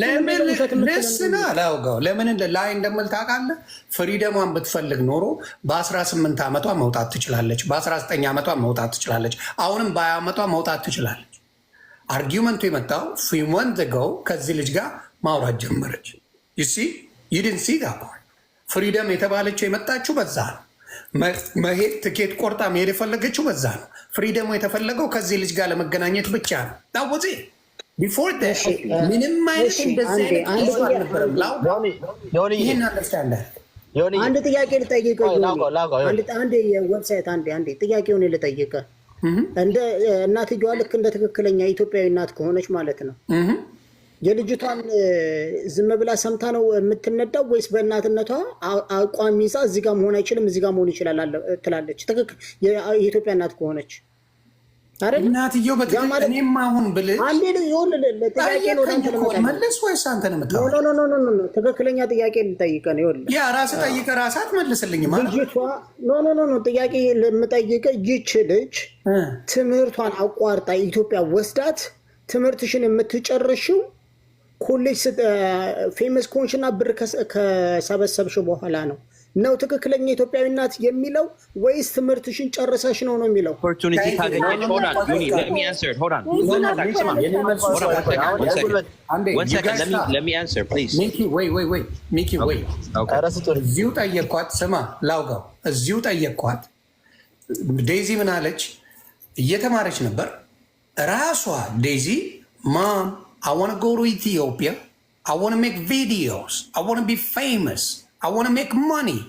ለምን lie እንደምል ታውቃለህ? Freedom ኧን ብትፈልግ ኖሮ በ18 ዓመቷ መውጣት ትችላለች። በ19 ዓመቷ መውጣት ትችላለች። አሁንም በ20 ዓመቷ መውጣት ትችላለች። Argument ኡ የመጣው few months ago ከዚህ ልጅ ጋር ማውራት ጀመረች። You see, you didn't see freedom የተባለችው የመጣችው በዛ ነው። መሄድ ትኬት ቆርጣ መሄድ የፈለገችው በዛ ነው። Freedom ኡ የተፈለገው ከዚህ ልጅ ጋር ለመገናኘት ብቻ ነው። That was before። ምንም አይነት እንደዚህ አይነት አልነበረም። ይህን understand አንድ ጥያቄ ልጠይቅህ። አንድ website አንዴ አንዴ ጥያቄውን ልጠይቅህ። እንደ እናትየዋ ልክ እንደ ትክክለኛ ኢትዮጵያዊ እናት ከሆነች ማለት ነው፣ የልጅቷን ዝም ብላ ሰምታ ነው የምትነዳው ወይስ በእናትነቷ አቋም ይዛ እዚህ ጋር መሆን አይችልም፣ እዚህ ጋር መሆን ይችላል ትላለች? ትክክል የኢትዮጵያ እናት ከሆነች። እናትየው እኔም አሁን ብልህ መለስ ወይስ አንተ ነው የምታወራው? ትክክለኛ ጥያቄ ልጠይቅህ ነው። ይኸውልህ ያ ራስህ ጠይቀህ ራስህ አትመልስልኝም። ልጅቷ no, no, no, ጥያቄ ለምጠይቅህ፣ ይች ልጅ ትምህርቷን አቋርጣ ኢትዮጵያ ወስዳት ትምህርትሽን የምትጨርሽው ኮሌጅ famous ከሆንሽና ብር ከሰበሰብሽ በኋላ ነው ነው ትክክለኛ ኢትዮጵያዊ እናት የሚለው ወይስ ትምህርትሽን ጨርሰሽ ነው ነው የሚለው? Opportunity ካገኘች፣ hold on, Yoni, let me answer it. Hold on. ስማ፣ one second, one second, let me answer, please. ሚኪ፣ wait, wait, wait፣ ሚኪ፣ wait። እዚሁ ጠየኳት። ስማ ላውጋው፣ እዚሁ ጠየኳት። ዴዚ ምን አለች? እየተማረች ነበር ራሷ ዴዚ። "Mom, I wanna go to Ethiopia. I wanna make videos. I wanna be famous. I wanna make money.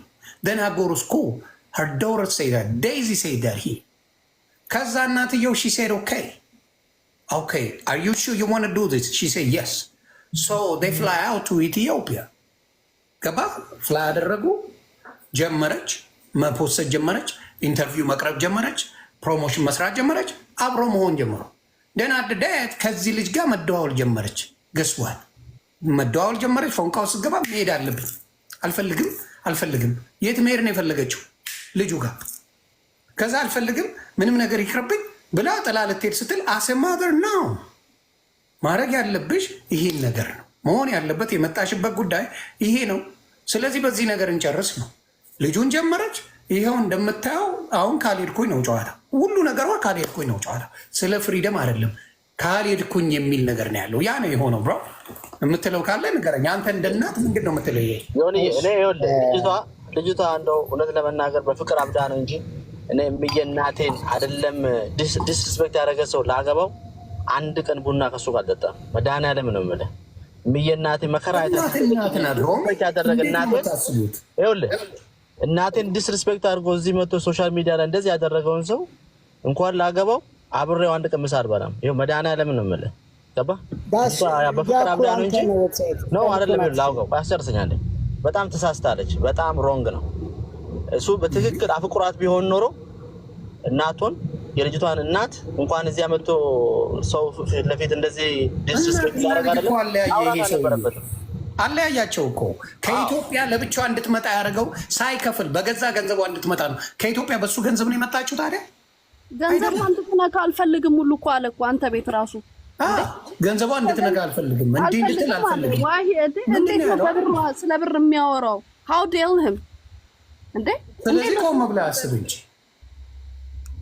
Then I go to school." Her daughter say that. Daisy say that he. ከዛ እናትየው she said, Okay, are you sure you want to do this?" She said yes. So they fly out to Ethiopia. ገባ fly አደረጉ። ጀመረች፣ መፖሰት ጀመረች፣ interview መቅረብ ጀመረች፣ promotion መስራት ጀመረች፣ አብሮ መሆን ጀመሩ። Then after that ከዚህ ልጅ ጋር መደዋወል ጀመረች። Guess what? መደዋወል ጀመረች። ፎንቃው ስትገባ መሄድ አለብኝ፣ አልፈልግም፣ አልፈልግም። የት መሄድ ነው የፈለገችው? ልጁ ጋር። ከዛ አልፈልግም፣ ምንም ነገር ይቅርብኝ ብላ ጥላ ልትሄድ ስትል as a mother ነው ማድረግ ያለብሽ ይሄን ነገር ነው መሆን ያለበት። የመጣሽበት ጉዳይ ይሄ ነው። ስለዚህ በዚህ ነገር እንጨርስ ነው። ልጁን ጀመረች። ይኸው እንደምታየው አሁን ካልሄድኩኝ ነው ጨዋታ፣ ሁሉ ነገሯ ካልሄድኩኝ ነው ጨዋታ። ስለ freedom አይደለም፣ ካልሄድኩኝ የሚል ነገር ነው ያለው። ያ ነው የሆነው። Bro፣ የምትለው ካለ ንገረኝ። አንተ እንደ እናት ምንድን ነው የምትለው? ይሄ ዮኒ፣ እኔ ይኸውልህ ልጅቷ እንደው እውነት ለመናገር በፍቅር አብዳ ነው እንጂ እኔ እምዬ እናቴን አይደለም disrespect ያደረገ ሰው ላገባው አንድ ቀን ቡና ከሱ ጋር አልጠጣም። መድኃኒዓለም ነው የምልህ። እምዬ እናቴ መከራ disrespect ያደረገ እናቴን፣ ይኸውልህ እናቴን disrespect አድርጎ እዚህ መጥቶ social media ላይ እንደዚህ ያደረገውን ሰው እንኳን ላገባው አብሬው አንድ ቀን ምሳ አልበላም። ይኸው መድኃኒዓለም ነው የምልህ። ገባህ? በፍቅር አብዳ ነው እንጂ ነው አይደለም። ላውጋው፣ አስጨርሰኛለሁ። በጣም ተሳስታለች። በጣም wrong ነው። እሱ በትክክል አፍቅሯት ቢሆን ኖሮ እናቱን፣ የልጅቷን እናት እንኳን እዚያ መጥቶ ሰው ፊት ለፊት እንደዚህ disrespect ያደርጋል አልነበረበትም። አለያያቸው እኮ። ከኢትዮጵያ ለብቻዋ እንድትመጣ ያደረገው ሳይከፍል በገዛ ገንዘቧ እንድትመጣ ነው። ከኢትዮጵያ በሱ ገንዘብ ነው የመጣችው። ታዲያ ገንዘቧ እንድትነካ አልፈልግም ሁሉ እኮ አለ እኮ አንተ ቤት ራሱ። ገንዘቧ እንድትነካ አልፈልግም፣ እንዲህ እንድትል አልፈልግም። እንዴት ነው በብር ስለ ብር የሚያወራው? How dare him? እንዴ? ስለዚህ ቆም ብለህ አስብ እንጂ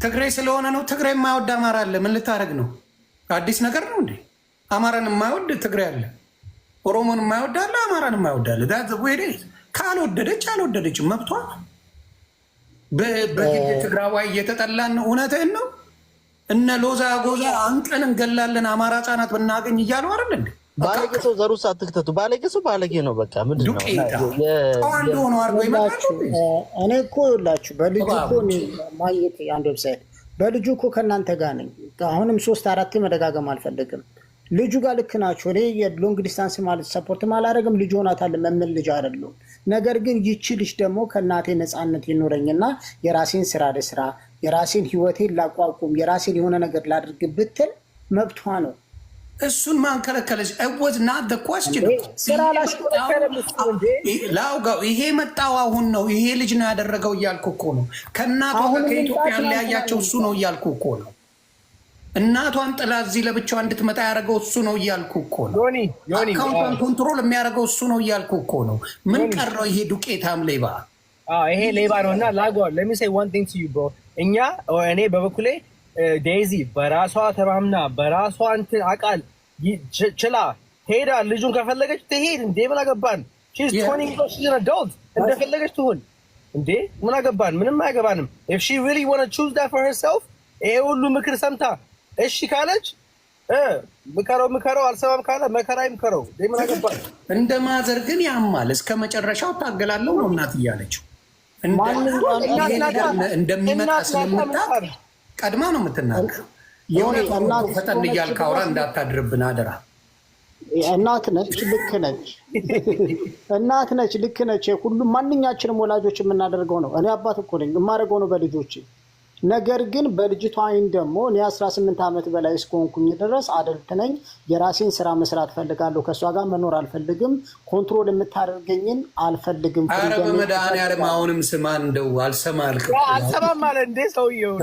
ትግሬ ስለሆነ ነው። ትግሬ የማይወድ አማራ አለ። ምን ልታደርግ ነው? አዲስ ነገር ነው እንዴ? አማራን የማይወድ ትግሬ አለ፣ ኦሮሞን የማይወድ አለ፣ አማራን የማይወድ አለ። ካልወደደች አልወደደችም፣ መብቷ። በግድ ትግራዋይ እየተጠላን ነው። እውነትህን ነው። እነ ሎዛ ጎዛ አንቀን እንገላለን አማራ ህጻናት ብናገኝ እያሉ አይደል እንዴ? ባለጌ ሰው ዘሩ አትክተቱ። ባለጌ ሰው ባለጌ ነው። በቃ ምንድን ነው አንድ ሆኖ አድርጎ ይመጣሉ። እኔ እኮ ይኸውላችሁ በልጁ እኮ ማየት አንድ website በልጁ እኮ ከእናንተ ጋር ነኝ። አሁንም ሶስት አራት መደጋገም አልፈልግም። ልጁ ጋር ልክ ናቸው። እኔ የ long distance ማለት support ም አላደረግም። ልጅ ሆናታል መምል ልጅ አይደለሁም። ነገር ግን ይቺ ልጅ ደግሞ ከእናቴ ነፃነት ይኖረኝና የራሴን ስራ ልስራ፣ የራሴን ህይወቴን ላቋቁም፣ የራሴን የሆነ ነገር ላድርግ ብትል መብቷ ነው። እሱን ማን ከለከለች? Was not the question። ላውጋው ይሄ መጣው አሁን ነው። ይሄ ልጅ ነው ያደረገው እያልኩ እኮ ነው። ከእናቷ ጋር ከኢትዮጵያ ያለያያቸው እሱ ነው እያልኩ እኮ ነው። እናቷን ጥላ እዚህ ለብቻዋ እንድትመጣ ያደረገው እሱ ነው እያልኩ እኮ ነው። Account ቷን control የሚያደርገው እሱ ነው እያልኩ እኮ ነው። ምን ቀረው ይሄ ዱቄታም ሌባ? ይሄ ሌባ ነው። እና ላጓ let me say one thing to you, bro። እኛ እኔ በበኩሌ ዴዚ በራሷ ተማምና በራሷ እንትን አቃል ችላ ሄዳ ልጁን ከፈለገች ትሄድ። እንዴ ምን አገባን? Adult እንደፈለገች ትሁን። እንዴ ምን አገባን? ምንም አያገባንም። If she really wanna choose that for herself ይሄ ሁሉ ምክር ሰምታ እሺ ካለች ምከረው ምከረው፣ አልሰማም ካለ መከራ ይምከረው። ምን አገባን? እንደ mother ግን ያማል። እስከ መጨረሻው ታገላለው ነው እናት እያለችው እንደሚመጣ ስለምታውቅ ቀድማ ነው የምትናገር። የሆነ ፈጠን እያልክ አውራ እንዳታድርብን አደራ። እናት ነች፣ ልክ ነች። እናት ነች፣ ልክ ነች። ሁሉም ማንኛችንም ወላጆች የምናደርገው ነው። እኔ አባት እኮ ነኝ፣ የማደርገው ነው በልጆቼ። ነገር ግን በልጅቷ አይን ደግሞ እኔ 18 ዓመት በላይ እስከሆንኩኝ ድረስ adult ነኝ። የራሴን ስራ መስራት ፈልጋለሁ። ከእሷ ጋር መኖር አልፈልግም። Control የምታደርገኝን አልፈልግም። ኧረ በመድኃኒዓለም አሁንም ስማ፣ እንደው አልሰማ አልክ። አልሰማም አለ እንዴ ሰውዬው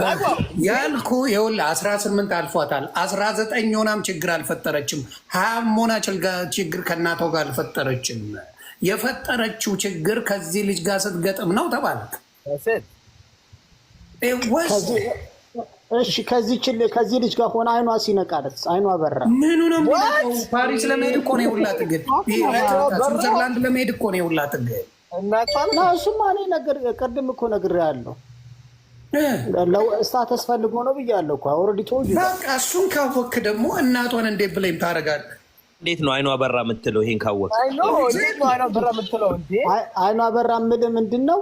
ያልኩህ። ይኸውልህ 18 አልፏታል። 19 ሆናም ችግር አልፈጠረችም። 20ም ሆና ችግር ከእናቷ ጋር አልፈጠረችም። የፈጠረችው ችግር ከዚህ ልጅ ጋር ስትገጥም ነው ተባልክ። እሺ ከዚህ ልጅ ጋር ሆነ አይኗ ሲነቃለት አይኗ በራ። ምኑ ነው የሚነቃው? ፓሪስ ለመሄድ እኮ ነው የሁላ ትግል። ስዊዘርላንድ ለመሄድ እኮ ነው የሁላ ትግል። እሱማ እኔ ነገር ቅድም እኮ ነግሬሃለሁ። Status ፈልጎ ነው ብያለሁ እኮ already told። በቃ እሱን ካወክ ደግሞ እናቷን እንዴት blame ታደርጋለህ? እንዴት ነው አይኗ በራ የምትለው? ይሄን ካወቅ አይኗ በራ የምልህ ምንድን ነው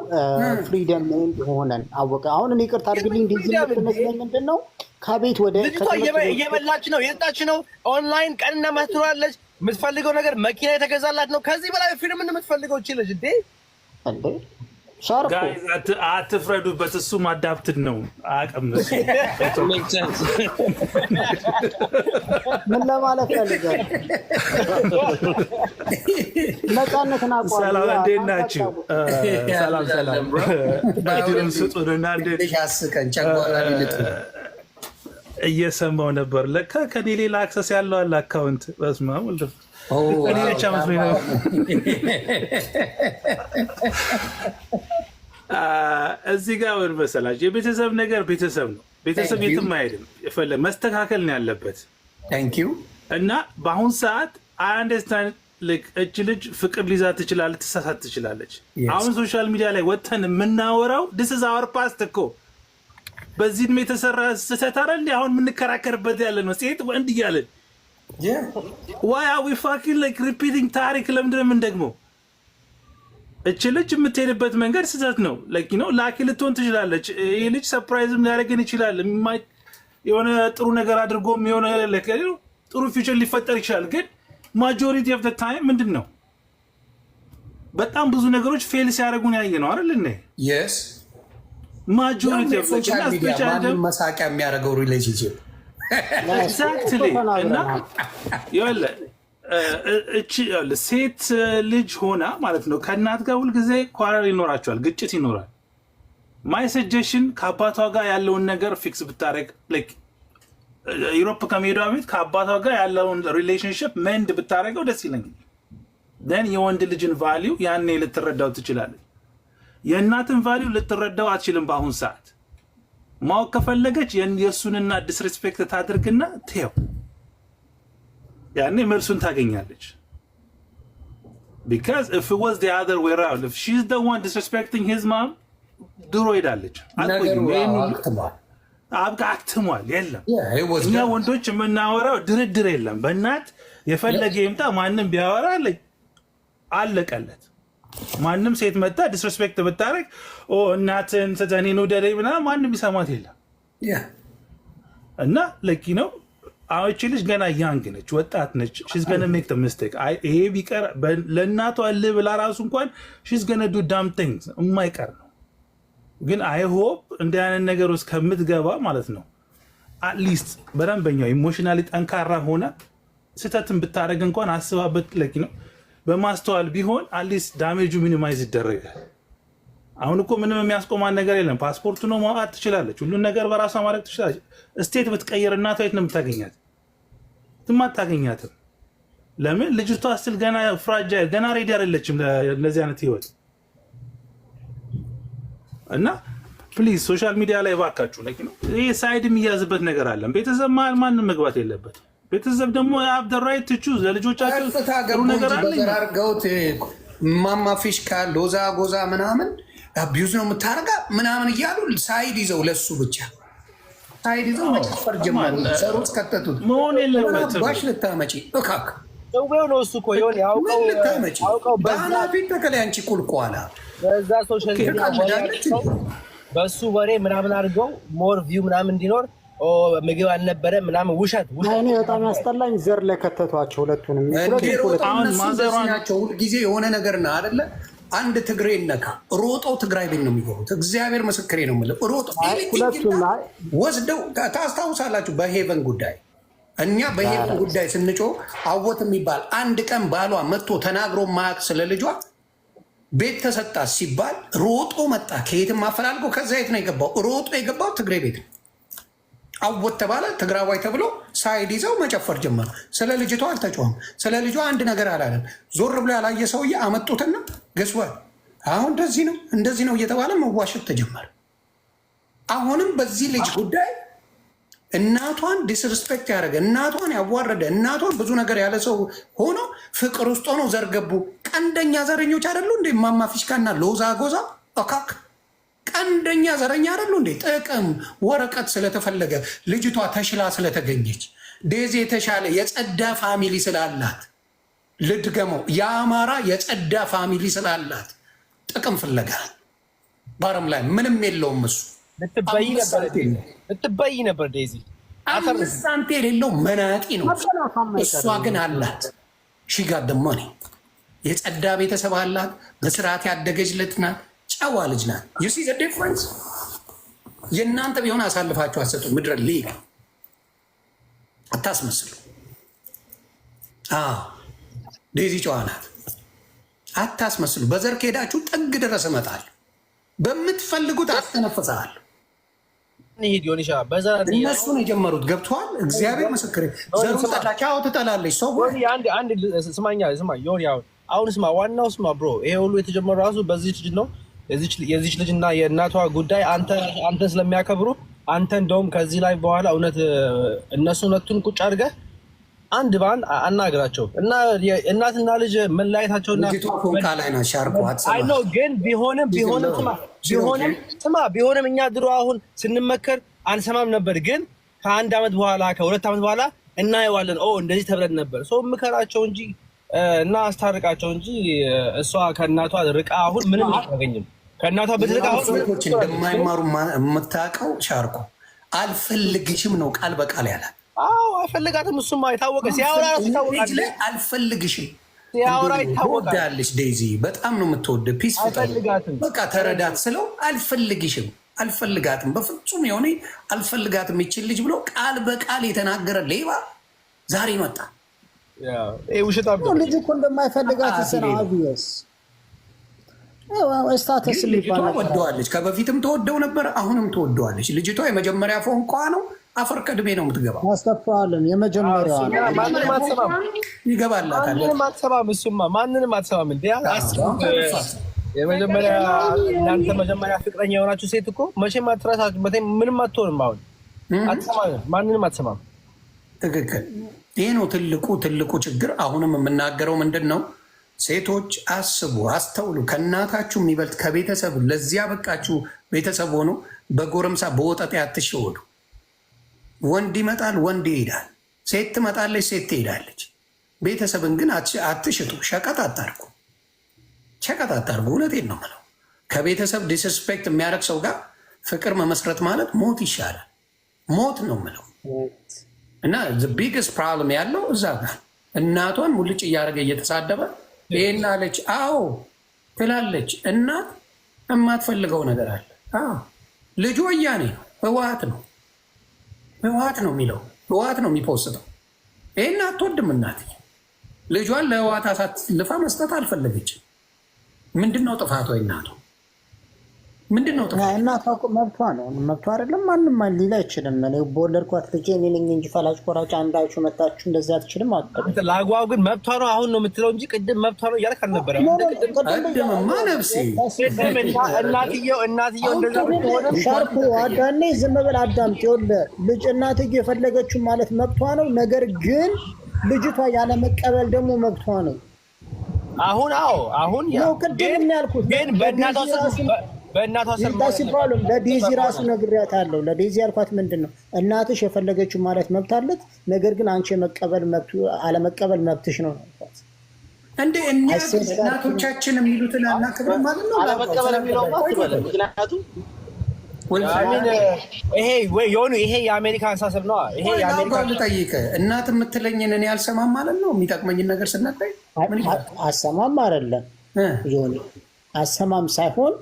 freedom ሆነን አወቀ። አሁን እኔ ይቅርታ አድርግልኝ እንደዚህ የምትመስለኝ ምንድን ነው ከቤት ወደ ልጅቷ እየበላች ነው፣ እየጠጣች ነው፣ ኦንላይን ቀንና ማታ ትውላለች። የምትፈልገው ነገር መኪና የተገዛላት ነው። ከዚህ በላይ freedom የምትፈልገው ችለች እንዴ? እንዴ አትፍረዱበት። እሱም adopted ነው አቅም ምን ለማለት ፈልገህ? ነፃነትን አቋም። ሰላም፣ እንዴት ናችሁ? ሰላም ሰላም። እድሉን ስጡንና አስቀን ጨጓራ ሊልጥ እየሰማው ነበር። ለካ ከኔ ሌላ access ያለው አለ account። በስመ አብ ወልድ፣ እኔ ብቻ መስሎኝ ነው። እዚህ ጋር ምን መሰላችሁ፣ የቤተሰብ ነገር ቤተሰብ ነው። ቤተሰብ የትም አይሄድም። የፈለግ መስተካከል ነው ያለበት እና በአሁን ሰዓት understand እች ልጅ ፍቅር ሊዛ ትችላለች፣ ትሳሳት ትችላለች። አሁን social media ላይ ወጥተን የምናወራው this is our past እኮ በዚህ እድሜ የተሰራ ስህተት አይደል? አሁን የምንከራከርበት ያለ ነው፣ ሴት ወንድ እያለን። Why are we fucking like repeating ታሪክ? ለምንድን ነው የምንደግመው? እች ልጅ የምትሄድበት መንገድ ስህተት ነው። Lucky ልትሆን ትችላለች። ይህ ልጅ surprise ም ሊያደርገን ይችላል። የሆነ ጥሩ ነገር አድርጎም የሆነ ጥሩ future ሊፈጠር ይችላል። ግን majority of time ምንድን ነው በጣም ብዙ ነገሮች fail ሲያደርጉን ያየ ነው አይደል? እኔ majority መሳቂያ የሚያደርገው relationship። Exactly። እና ይኸውልህ እቺ ሴት ልጅ ሆና ማለት ነው ከእናት ጋር ሁልጊዜ quarrel ይኖራቸዋል፣ ግጭት ይኖራል። My suggestion ከአባቷ ጋር ያለውን ነገር fix ብታደረግ፣ Europe ከመሄዷ በፊት ከአባቷ ጋር ያለውን relationship mend ብታደረገው ደስ ይለኛል። Then የወንድ ልጅን value ያኔ ልትረዳው ትችላለች። የእናትን value ልትረዳው አትችልም። በአሁን ሰዓት ማወቅ ከፈለገች የእሱን እናት disrespect ታድርግና ትየው፣ ያኔ መልሱን ታገኛለች። Because if it was the other way around, if she's the one disrespecting his mom፣ ድሮ ሄዳለች። ነገሩ አትቆይም። ይሄን ሁሉ አክትሟል። አብቃ አክትሟል። የለም። Yeah, it was እኛ done. ወንዶች የምናወራው ድርድር የለም። በእናት የፈለገ ይምጣ፣ ማንም ቢያወራ አለቀለት። ማንም ሴት መጣ disrespect ብታደርግ፣ እናትን ስተኔን ውደደኝ ምናምን ማንም ይሰማት የለም። እና ለኪ ነው አሁን እቺ ልጅ ገና young ነች፣ ወጣት ነች። She's gonna make mistake። ይሄ ቢቀር ለእናቷ እልህ ብላ ራሱ እንኳን she's gonna do dumb things፣ የማይቀር ነው። ግን I hope እንዲህ አይነት ነገር ውስጥ ከምትገባ ማለት ነው at least በደንበኛው emotionally ጠንካራ ሆነ ስህተትን ብታደረግ እንኳን አስባበት ለኪ ነው በማስተዋል ቢሆን at least damage ኡ minimize ይደረጋል። አሁን እኮ ምንም የሚያስቆማን ነገር የለም። ፓስፖርቱ ነው፣ ማውጣት ትችላለች። ሁሉን ነገር በራሷ ማድረግ ትችላለች። State ብትቀይር እናቷ የት ነው የምታገኛት? ትም አታገኛትም። ለምን? ልጅቷ still ገና fragile፣ ገና ready አይደለችም ለዚህ አይነት ህይወት። እና please social media ላይ ባካችሁ ነው ይህ side የሚያዝበት ነገር አለን። ቤተሰብ መሀል ማንም መግባት የለበትም። ቤተሰብ ደግሞ have the right to choose ለልጆቻቸው ቀጥታ ጥሩ ገቡ ነገር እንጂ አለኝ። በዘር አድርገውት ማማ ፊሽካ ሎዛ ጎዛ ምናምን abuse ነው የምታደርጋ ምናምን እያሉ side ይዘው፣ ለሱ ብቻ side ይዘው መጨፈር ጀመሩ። ዘር ውስጥ ከተቱት። መሆን የለበትም። ባሽ ልታመጪ እካክ ሰውዬው ነው እሱ እኮ የሆነ አውቀው ምን ልታመጪ አውቀው በዛ በአናፊት ተከላይ አንቺ ቁልቋላ በዛ social media ወሬ ትቀልዳለች። አውጥተው በሱ ወሬ ምናምን አድርገው more view ምናምን እንዲኖር፣ ኦ ምግብ አልነበረ ምናምን፣ ውሸት ውሸት። እኔ በጣም ያስጠላኝ ዘር ላይ ከተቷቸው ሁለቱንም። እንዴ ሁለቱም ሮጠው ፖለቲካ አሁን እነሱ እንደዚህ ማዘሯን ናቸው። ሁልጊዜ የሆነ ነገር ና አደለ አንድ ትግሬ ነካ ሮጠው ትግራይ ቤት ነው የሚገቡት። እግዚአብሔር ምስክሬ ነው የምልህ። ሮጠው ሁለቱም አይ ወስደው፣ ታስታውሳላችሁ፣ በሄቨን ጉዳይ፣ እኛ በሄቨን ጉዳይ ስንጮህ አወት የሚባል አንድ ቀን ባሏ መጥቶ ተናግሮ ማያውቅ ስለ ልጇ ቤት ተሰጣት ሲባል ሮጦ መጣ። ከየትም አፈላልጎ። ከዛ የት ነው የገባው? ሮጦ የገባው ትግሬ ቤት ነው። አወት ተባለ፣ ትግራዋይ ተብሎ side ይዘው መጨፈር ጀመሩ። ስለ ልጅቷ አልተጮኸም። ስለ ልጇ አንድ ነገር አላለም። ዞር ብሎ ያላየ ሰውዬ አመጡትና guess what፣ አሁን እንደዚህ ነው እንደዚህ ነው እየተባለ መዋሸት ተጀመረ። አሁንም በዚህ ልጅ ጉዳይ እናቷን disrespect ያደረገ፣ እናቷን ያዋረደ፣ እናቷን ብዙ ነገር ያለ ሰው ሆኖ ፍቅር ውስጥ ሆኖ ዘር ገቡ። ቀንደኛ ዘረኞች አይደሉ እንዴ? ማማ ፊሽካና ሎዛ ጎዛ እካክ ቀንደኛ ዘረኛ አይደሉ እንዴ? ጥቅም ወረቀት ስለተፈለገ፣ ልጅቷ ተሽላ ስለተገኘች፣ ዴዚ የተሻለ የጸዳ family ስላላት፣ ልድገመው፣ የአማራ የጸዳ family ስላላት ጥቅም ፍለጋ። ባረም ላይ ምንም የለውም እሱ። ልትበይ አምስት ነበር። ሳንቲም። ልትበይ ነበር ዴዚ። 5 ሳንቲም የሌለው መናጢ ነው። እሷ ግን አላት፣ she got the money፣ የጸዳ ቤተሰብ አላት። በስርዓት ያደገች ልጅ ናት። ጨዋ ልጅ ናት። You see the difference? የእናንተ ቢሆን አሳልፋችሁ አትሰጡ። ምድረ ሊግ አታስመስሉ። አዎ ዴዚ ጨዋ ናት። አታስመስሉ። በዘር ከሄዳችሁ ጥግ ድረስ እመጣለሁ። በምትፈልጉት አስተነፍሳለሁ። እንሂድ ዮኒሻ፣ በዛ እነሱን የጀመሩት ገብተዋል። እግዚአብሔር ምስክሬ። ዘሩን ጠላች። አዎ ትጠላለች። ሰው ዮኒ፣ አንድ አንድ ስማኛ፣ ስማ ዮኒ፣ አሁን አሁን ስማ፣ ዋናው ስማ bro፣ ይሄ ሁሉ የተጀመረው ራሱ በዚች ልጅ ነው። የዚች ልጅ እና የእናቷ ጉዳይ አንተ ስለሚያከብሩ አንተ እንደውም ከዚህ ላይ በኋላ እውነት እነሱ ሁለቱን ቁጭ አድርገህ አንድ በአንድ አናግራቸው እና እናትና ልጅ መለያየታቸውና ልጅቷ ፎንቃ ላይ ናት። ሻርኮ አይ ነው፣ ግን ቢሆንም ስማ፣ ቢሆንም ስማ፣ ቢሆንም እኛ ድሮ አሁን ስንመከር አንሰማም ነበር። ግን ከአንድ ዓመት በኋላ፣ ከ2 ዓመት በኋላ እናየዋለን። ኦ እንደዚህ ተብለን ነበር። ሰው ምከራቸው እንጂ እና አስታርቃቸው እንጂ እሷ ከእናቷ ርቃ አሁን ምንም አታገኝም። ከእናቷ ብትርቃ አሁን ሴቶች እንደማይማሩ የምታውቀው ሻርኮ አልፈልግሽም ነው ቃል በቃል ያላት። አዎ አይፈልጋትም። እሱማ የታወቀ፣ ሲያወራ ራሱ ይታወቃል። ላይ አልፈልግሽም ሲያወራ ይታወቃል። ትወዳለች። ዴዚ በጣም ነው የምትወደ። Peace አይፈልጋትም። በቃ ተረዳት ስለው አልፈልግሽም፣ አልፈልጋትም፣ በፍጹም የሆነ አልፈልጋትም ይችል ልጅ ብሎ ቃል በቃል የተናገረ ሌባ ዛሬ መጣ። ውሸታም ነው። ልጅ እኮ እንደማይፈልጋት ስራ obvious status ልጅቷ የሚባል ነገር አለ። ወደዋለች። ከበፊትም ተወደው ነበር፣ አሁንም ተወደዋለች። ልጅቷ የመጀመሪያ ፎንቋ ነው። አፈር ከድሜ ነው የምትገባው። ማስተፋለም የመጀመሪያዋ ነው። ማንንም አትሰማም። ይገባላታል። ማንንም አትሰማም። እሱማ ማንንም አትሰማም። እንደ የመጀመሪያ እናንተ መጀመሪያ ፍቅረኛ የሆናችሁ ሴት እኮ መቼም አትረሳችሁ፣ ምንም አትሆንም። አሁን አትሰማም፣ ማንንም አትሰማም። ትክክል። ይህ ነው ትልቁ ትልቁ ችግር። አሁንም የምናገረው ምንድን ነው፣ ሴቶች አስቡ፣ አስተውሉ። ከእናታችሁ የሚበልጥ ከቤተሰብ ለዚያ በቃችሁ ቤተሰብ ሆኖ በጎረምሳ በወጠጤ አትሸወዱ። ወንድ ይመጣል፣ ወንድ ይሄዳል። ሴት ትመጣለች፣ ሴት ትሄዳለች። ቤተሰብን ግን አትሽጡ፣ ሸቀጥ አታርጉ፣ ሸቀጥ አታርጉ። እውነቴን ነው የምለው። ከቤተሰብ disrespect የሚያደርግ ሰው ጋር ፍቅር መመስረት ማለት ሞት ይሻላል። ሞት ነው የምለው። እና biggest problem ያለው እዛ ጋር እናቷን ሙልጭ እያደረገ እየተሳደበ ይሄን አለች፣ አዎ ትላለች። እናት የማትፈልገው ነገር አለ። አዎ ልጁ ወያኔ ነው፣ ህወሓት ነው፣ ህወሓት ነው የሚለው፣ ህወሓት ነው የሚፖስተው። ይሄን አትወድም እናት። ልጇን ለህወሓት አሳልፋ መስጠት አልፈለገችም። ምንድን ነው ጥፋቷ? እናቱ ምንድን ነው ጥፋቷ? እናቷ እኮ መብቷ ነው፣ መብቷ አይደለም። ማንም ሊል አይችልም። እኔ በወለድኳት ልጄ እኔ ነኝ እንጂ ፈላጭ ቆራጭ አንዳችሁ መታችሁ እንደዚህ አትችልም አትልም። ለአግባቡ ግን መብቷ ነው አሁን ነው የምትለው እንጂ ቅድም መብቷ ነው እያልክ አልነበረም። ቅድምማ ነፍሴ እናትየው እናትየው እንደዛ ብትሆንም ሻርፑ አዳኔ ዝም በል አዳምጥ። ይኸውልህ ልጅ እናትየው የፈለገችው ማለት መብቷ ነው። ነገር ግን ልጅቷ ያለመቀበል ደግሞ መብቷ ነው። አሁን አዎ አሁን ያ ነው ቅድም ያልኩት ግን በእናቷ ስር በእናቷ ስር ሲባሉ ለዴዚ ራሱ ነግሬያታለሁ። ለዴዚ ያልኳት ምንድን ነው እናትሽ የፈለገችው ማለት መብት አለት፣ ነገር ግን አንቺ የመቀበል መብቱ አለመቀበል መብትሽ ነው ያልኳት። እንደ እናቶቻችን የሚሉትን አናክብርም ማለት ነው። አለመቀበል የሚለው አትበል። ምክንያቱም ይሄ ወይ የሆኑ ይሄ የአሜሪካ አስተሳሰብ ነው። ይሄ የአሜሪካ ልጠይቅህ፣ እናት የምትለኝን እኔ አልሰማም ማለት ነው። የሚጠቅመኝን ነገር ስናታይ አሰማም አይደለም ዮኒ፣ አሰማም ሳይሆን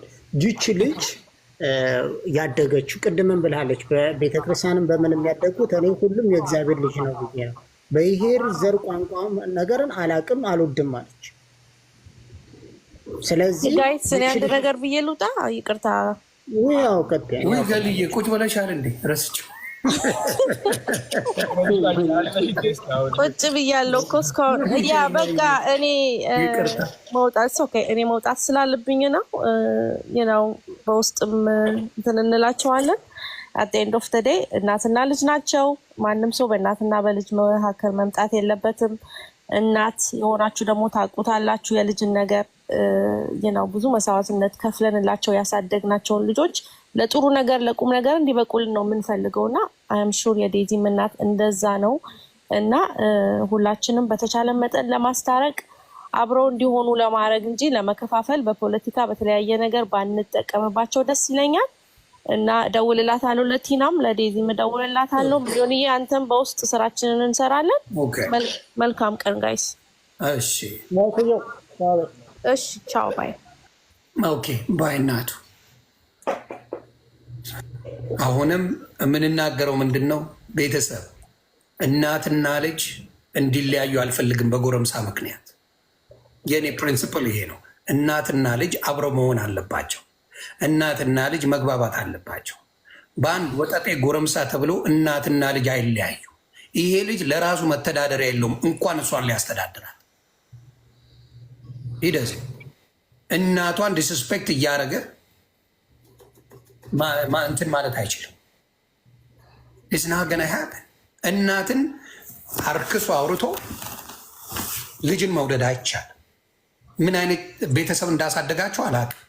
ይቺ ልጅ ያደገችው ቅድምም ብላለች፣ በቤተክርስቲያንም በምንም ያደጉት እኔ ሁሉም የእግዚአብሔር ልጅ ነው ብዬ ነው። በይሄር ዘር ቋንቋ ነገርን አላቅም አልወድም አለች። ስለዚህ guys እኔ አንድ ነገር ብዬ ልውጣ፣ ይቅርታ። ያው ቀጥያ ወይ ገልዬ ቁጭ ብለሻል እንዴ? ረስቼው ቁጭ ብያለሁ እኮ እስካሁን። Yeah፣ በቃ እኔ መውጣት okay፣ እኔ መውጣት ስላለብኝ ነው። በውስጥም እንትን እንላቸዋለን። At end of the day እናትና ልጅ ናቸው። ማንም ሰው በእናትና በልጅ መካከል መምጣት የለበትም። እናት የሆናችሁ ደግሞ ታውቁታላችሁ የልጅን ነገር ነው። ብዙ መስዋዕትነት ከፍለንላቸው ያሳደግናቸውን ልጆች ለጥሩ ነገር ለቁም ነገር እንዲበቁልን ነው የምንፈልገው እና I'm sure የዴዚም እናት እንደዛ ነው እና ሁላችንም በተቻለ መጠን ለማስታረቅ አብረው እንዲሆኑ ለማድረግ እንጂ ለመከፋፈል በፖለቲካ በተለያየ ነገር ባንጠቀምባቸው ደስ ይለኛል። እና እደውልላታለሁ፣ ለቲናም ለዴዚም እደውልላታለሁ። ሊሆንዬ አንተም በውስጥ ስራችንን እንሰራለን። መልካም ቀን guys። እሺ እሺ፣ ቻው bye። Okay bye እናቱ። አሁንም የምንናገረው ምንድን ነው? ቤተሰብ እናትና ልጅ እንዲለያዩ አልፈልግም በጎረምሳ ምክንያት። የእኔ principle ይሄ ነው። እናትና ልጅ አብረው መሆን አለባቸው። እናትና ልጅ መግባባት አለባቸው። በአንድ ወጠጤ ጎረምሳ ተብሎ እናትና ልጅ አይለያዩ። ይሄ ልጅ ለራሱ መተዳደሪያ የለውም፣ እንኳን እሷን ሊያስተዳድራት ይደዝ እናቷን disrespect እያደረገ እንትን ማለት አይችልም። It's not gonna happen። እናትን አርክሶ አውርቶ ልጅን መውደድ አይቻልም። ምን አይነት ቤተሰብ እንዳሳደጋቸው አላውቅም።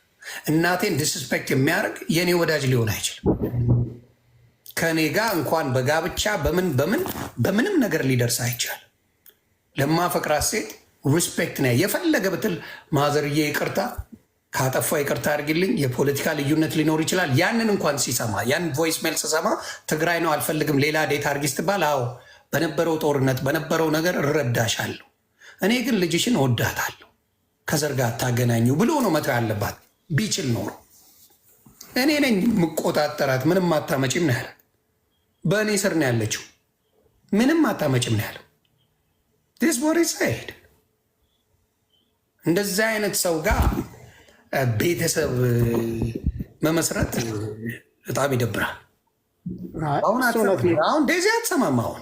እናቴን disrespect የሚያደርግ የእኔ ወዳጅ ሊሆን አይችልም። ከእኔ ጋር እንኳን በጋብቻ በምን በምን በምንም ነገር ሊደርስ አይቻልም። ለማፈቅራት ሴት respect ነው። የፈለገ ብትል ማዘርዬ ይቅርታ ካጠፋ ይቅርታ አድርጊልኝ፣ የፖለቲካ ልዩነት ሊኖር ይችላል። ያንን እንኳን ሲሰማ ያን voice mail ስሰማ ትግራይ ነው አልፈልግም፣ ሌላ date አድርጊ ስትባል፣ አዎ በነበረው ጦርነት በነበረው ነገር እረዳሻለሁ፣ እኔ ግን ልጅሽን እወዳታለሁ፣ ከዘር ጋር አታገናኙ ብሎ ነው መተው ያለባት። ቢችል ኖሮ እኔ ነኝ የምቆጣጠራት፣ ምንም አታመጪም ነው ያለ። በእኔ ስር ነው ያለችው፣ ምንም አታመጪም ነው ያለው። This what he said። እንደዚህ አይነት ሰው ጋር ቤተሰብ መመስረት በጣም ይደብራል። አሁን ዴዚ አትሰማም። አሁን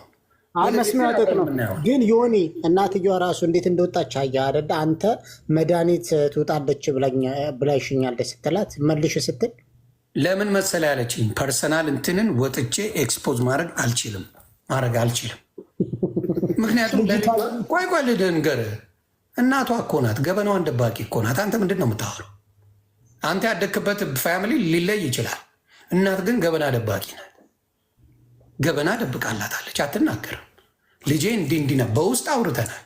አይ መስሚያ ጥጥ ነው። ግን ዮኒ እናትየዋ ራሱ እንዴት እንደወጣች አየህ አይደለ? አንተ መድኃኒት ትውጣለች ብላሽኛለች ስትላት መልሽ ስትል ለምን መሰለ ያለችኝ፣ personal እንትንን ወጥቼ expose ማድረግ አልችልም፣ ማድረግ አልችልም። ምክንያቱም ቆይ ቆይ ልንገርህ፣ እናቷ እኮ ናት፣ ገበናዋን ደባቂ እኮ ናት። አንተ ምንድን ነው የምታወራው? አንተ ያደግክበት family ሊለይ ይችላል። እናት ግን ገበና ደባቂ ናት። ገበና ደብቃላታለች፣ አትናገርም። ልጄ እንዲህ እንዲህ ነው በውስጥ አውርተናል፣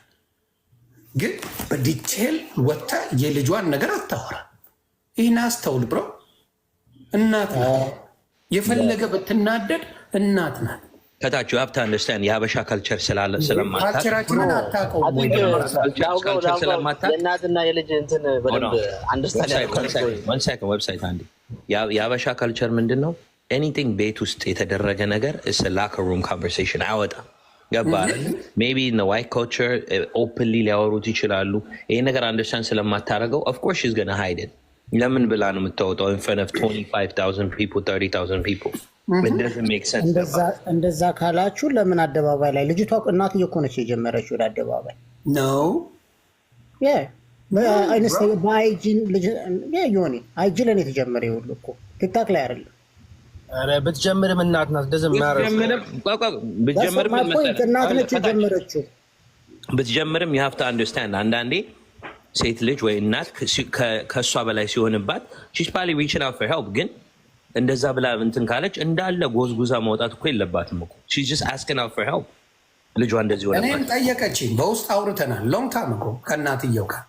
ግን በ detail ወጥታ የልጇን ነገር አታወራ። ይህን አስተውል bro። እናት ናት፣ የፈለገ ብትናደድ እናት ናት። ከታች you have to understand የሀበሻ culture ስለማታውቅ Culture ኣችንን አታውቀውም ወይ? Culture ስለማታውቅ የእናትና የልጅ እንትን በደንብ understand Website አንዴ፣ የሀበሻ culture ምንድን ነው? Anything ቤት ውስጥ የተደረገ ነገር is locker room conversation፣ አይወጣም። ገባ? Maybe in white culture openly ሊያወሩት ይችላሉ። ይሄ ነገር understand ስለማታደርገው of course she's gonna hide it። ለምን ብላ ነው የምታወጣው? In front of 25,000 people, 30,000 people, it doesn't make sense. እንደዛ ካላችሁ ለምን አደባባይ ላይ ልጅቷ እናትዬ እኮ ነች የጀመረችው ወደ አደባባይ ነው። በ IG ዮኒ፣ IG ላይ ነው የተጀመረ ሁሉ እኮ፣ TikTok ላይ አይደለም። ኧረ ብትጀምርም እናት ናት። Doesn't matter. ብትጀምርም My point፣ እናት ነች የጀመረችው። ብትጀምርም you have to understand አንዳንዴ ሴት ልጅ ወይ እናት ከእሷ በላይ ሲሆንባት she's probably reaching out for help። ግን እንደዛ ብላ እንትን ካለች እንዳለ ጎዝጉዛ መውጣት እኮ የለባትም እኮ። She's just asking out for help፣ ልጇ እንደዚህ እኔም ሆነባት። ጠየቀችኝ። በውስጥ አውርተናል። Long time እኮ ከእናትየው ጋር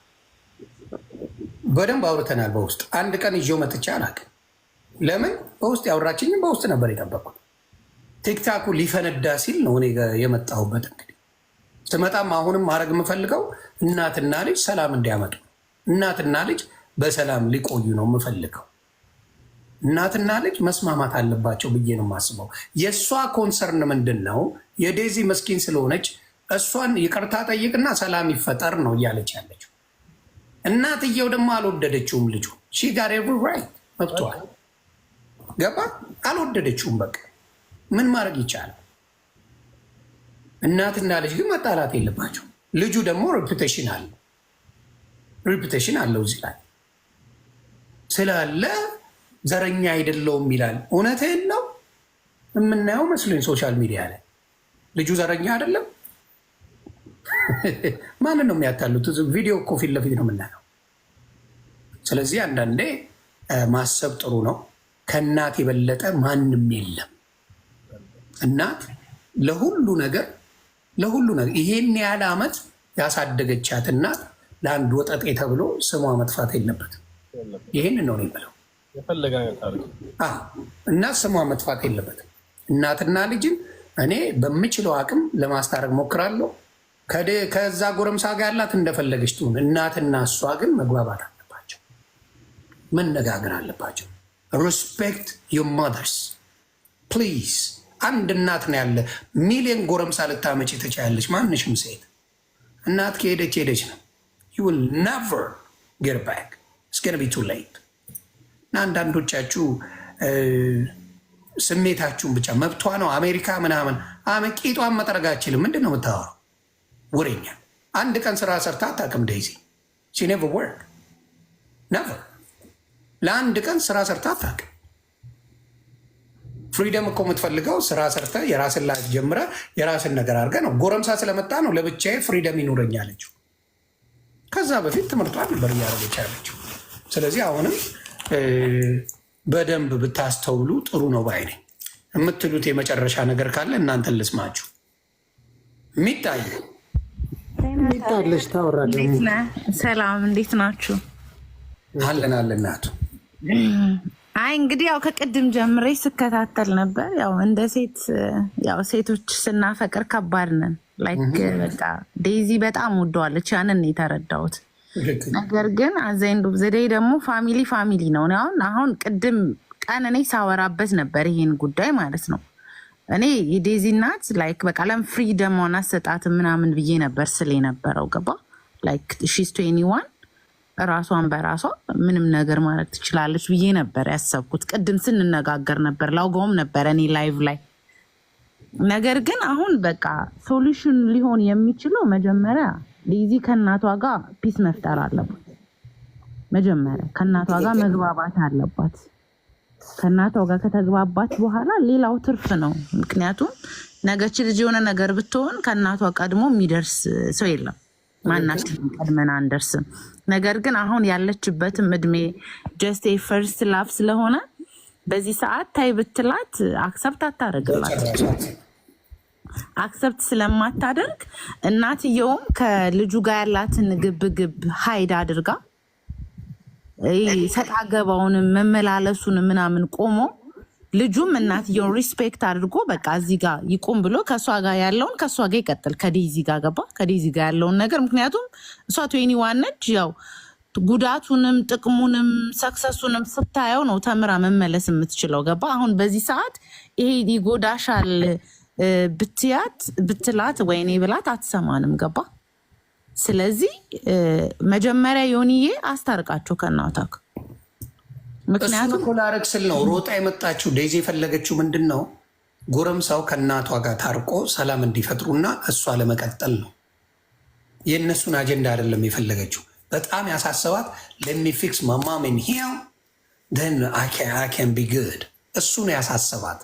በደንብ አውርተናል። በውስጥ አንድ ቀን ይዤው መጥቼ አላውቅም። ለምን በውስጥ ያወራችኝም በውስጥ ነበር የጠበቅኩት። TikTok ኡ ሊፈነዳ ሲል ነው እኔ የመጣሁበት። እንግዲህ ስመጣም አሁንም ማድረግ የምፈልገው እናትና ልጅ ሰላም እንዲያመጡ፣ እናትና ልጅ በሰላም ሊቆዩ ነው የምፈልገው። እናትና ልጅ መስማማት አለባቸው ብዬ ነው የማስበው። የእሷ concern ምንድን ነው? የዴዚ መስኪን ስለሆነች እሷን ይቅርታ ጠይቅና ሰላም ይፈጠር ነው እያለች ያለችው። እናትየው ደግሞ አልወደደችውም። ልጁ she got every right፣ መብቷል። ገባ? አልወደደችውም። በቃ ምን ማድረግ ይቻላል? እናትና ልጅ ግን መጣላት የለባቸው። ልጁ ደግሞ reputation አለው፣ reputation አለው እዚህ ላይ ስላለ ዘረኛ አይደለውም ይላል። እውነትህን ነው፣ የምናየው መስሎኝ social media ላይ ልጁ ዘረኛ አይደለም። ማንን ነው የሚያታሉት? ቪዲዮ እኮ ፊት ለፊት ነው የምናየው። ስለዚህ አንዳንዴ ማሰብ ጥሩ ነው። ከእናት የበለጠ ማንም የለም። እናት ለሁሉ ነገር፣ ለሁሉ ነገር፣ ይሄን ያህል ዓመት ያሳደገቻት እናት ለአንድ ወጠጤ ተብሎ ስሟ መጥፋት የለበትም። ይሄን ነው የምለው። እናት ስሟ መጥፋት የለበትም። እናትና ልጅን እኔ በምችለው አቅም ለማስታረቅ ሞክራለሁ። ከዛ ጎረምሳ ጋር ያላት እንደፈለገች ትሁን። እናትና እሷ ግን መግባባት አለባቸው፣ መነጋገር አለባቸው። Respect your mothers, please። አንድ እናት ነው ያለ። ሚሊዮን ጎረምሳ ልታመጪ ትችያለሽ። ማንሽም ሴት እናት ከሄደች ሄደች ነው። You will never get back, it's gonna be too late። እና አንዳንዶቻችሁ ስሜታችሁን ብቻ መብቷ ነው አሜሪካ ምናምን ቂጧን መጠረግ አችልም። ምንድን ነው የምታወራው? ወሬኛ። አንድ ቀን ስራ ሰርታ አታውቅም። ዴይዚ she never work, never። ለአንድ ቀን ስራ ሰርታ አታውቅም። Freedom እኮ የምትፈልገው ስራ ሰርተ የራስን life ጀምረ የራስን ነገር አድርገ ነው። ጎረምሳ ስለመጣ ነው ለብቻዬ freedom ይኑረኝ አለችው። ከዛ በፊት ትምህርቷን ነበር እያደረገች ያለችው። ስለዚህ አሁንም በደንብ ብታስተውሉ ጥሩ ነው ባይ ነኝ። የምትሉት የመጨረሻ ነገር ካለ እናንተን ልስማችሁ። የሚታይ ሚጣለች ታወራ ደግሞ። ሰላም፣ እንዴት ናችሁ? አለን አለን እናቱ። አይ እንግዲህ ያው ከቅድም ጀምሬ ስከታተል ነበር። ያው እንደ ሴት ያው ሴቶች ስናፈቅር ከባድ ነን። Like በቃ ዴዚ በጣም ወደዋለች፣ ያንን ነው የተረዳሁት። ነገር ግን at the end of the day ደግሞ family family ነው። አሁን አሁን ቅድም ቀን እኔ ሳወራበት ነበር ይሄን ጉዳይ ማለት ነው። እኔ የዴዚ እናት like በቃ ለም freedom ሆና አሰጣትም ምናምን ብዬ ነበር ስል የነበረው፣ ገባ? Like she's 21፣ ራሷን በራሷ ምንም ነገር ማድረግ ትችላለች ብዬ ነበር ያሰብኩት። ቅድም ስንነጋገር ነበር፣ ላውጋውም ነበር እኔ live ላይ። ነገር ግን አሁን በቃ solution ሊሆን የሚችለው መጀመሪያ ዴዚ ከእናቷ ጋር peace መፍጠር አለባት። መጀመሪያ ከእናቷ ጋር መግባባት አለባት። ከእናቷ ጋር ከተግባባት በኋላ ሌላው ትርፍ ነው። ምክንያቱም ነገች ልጅ የሆነ ነገር ብትሆን ከእናቷ ቀድሞ የሚደርስ ሰው የለም። ማናችንም ቀድመን አንደርስም። ነገር ግን አሁን ያለችበትም እድሜ just first love ስለሆነ በዚህ ሰዓት ታይ ብትላት accept አታደርግላት። Accept ስለማታደርግ እናትየውም ከልጁ ጋር ያላትን ግብግብ hide አድርጋ ሰጣ ገባውንም መመላለሱን ምናምን ቆሞ ልጁም እናትየውን respect አድርጎ በቃ እዚህ ጋር ይቁም ብሎ ከእሷ ጋር ያለውን ከእሷ ጋር ይቀጥል፣ ከዴዚ ጋር ገባ፣ ከዴዚ ጋር ያለውን ነገር። ምክንያቱም እሷ 21 ነች። ያው ጉዳቱንም ጥቅሙንም success ኡንም ስታየው ነው ተምራ መመለስ የምትችለው። ገባ? አሁን በዚህ ሰዓት ይሄ ይጎዳሻል ብትያት ብትላት ወይኔ ብላት አትሰማንም። ገባ? ስለዚህ መጀመሪያ ዮኒዬ አስታርቃቸው ከእናቷ። ምክንያቱም እኮ ላረግ ስል ነው ሮጣ የመጣችው። ዴዚ የፈለገችው ምንድን ነው? ጎረምሳው ከእናቷ ጋር ታርቆ ሰላም እንዲፈጥሩና እሷ ለመቀጠል ነው። የእነሱን አጀንዳ አይደለም የፈለገችው። በጣም ያሳሰባት "Let me fix my mom and him, then I can be good።" እሱ ነው ያሳሰባት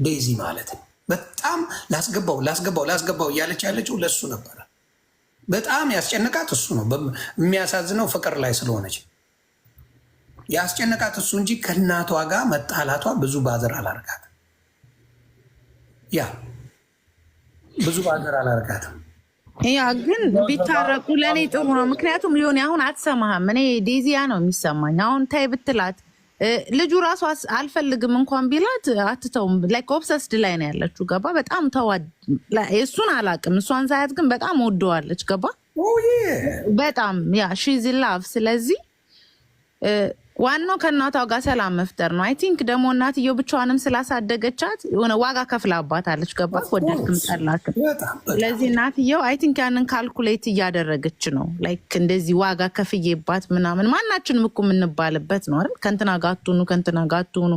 ዴዚ ማለት ነው። በጣም ላስገባው ላስገባው ላስገባው እያለች ያለችው ለእሱ ነበረ። በጣም ያስጨነቃት እሱ ነው። የሚያሳዝነው ፍቅር ላይ ስለሆነች ያስጨነቃት እሱ እንጂ ከእናቷ ጋር መጣላቷ ብዙ bother አላርጋትም። Yeah፣ ብዙ bother አላርጋትም። Yeah፣ ግን ቢታረቁ ለእኔ ጥሩ ነው። ምክንያቱም ሊሆን አሁን አትሰማህም። እኔ ዴዚያ ነው የሚሰማኝ። አሁን ታይ ብትላት ልጁ ራሱ አልፈልግም እንኳን ቢላት አትተውም። Like obsessed ላይ ነው ያለችው። ገባ? በጣም ተዋድ እሱን አላውቅም። እሷን ሳያት ግን በጣም ወደዋለች። ገባ? በጣም yeah, she's in love። ስለዚህ ዋናው ከእናቷ ጋር ሰላም መፍጠር ነው። I think ደግሞ እናትየው ብቻዋንም ስላሳደገቻት የሆነ ዋጋ ከፍላባታለች። ገባ? ወደድክም ጠላክም። ስለዚህ እናትየው I think ያንን calculate እያደረገች ነው። Like እንደዚህ ዋጋ ከፍዬባት ምናምን ማናችንም እኮ የምንባልበት ነው አይደል? ከእንትና ጋር አትሁኑ፣ ከእንትና ጋር አትሁኑ።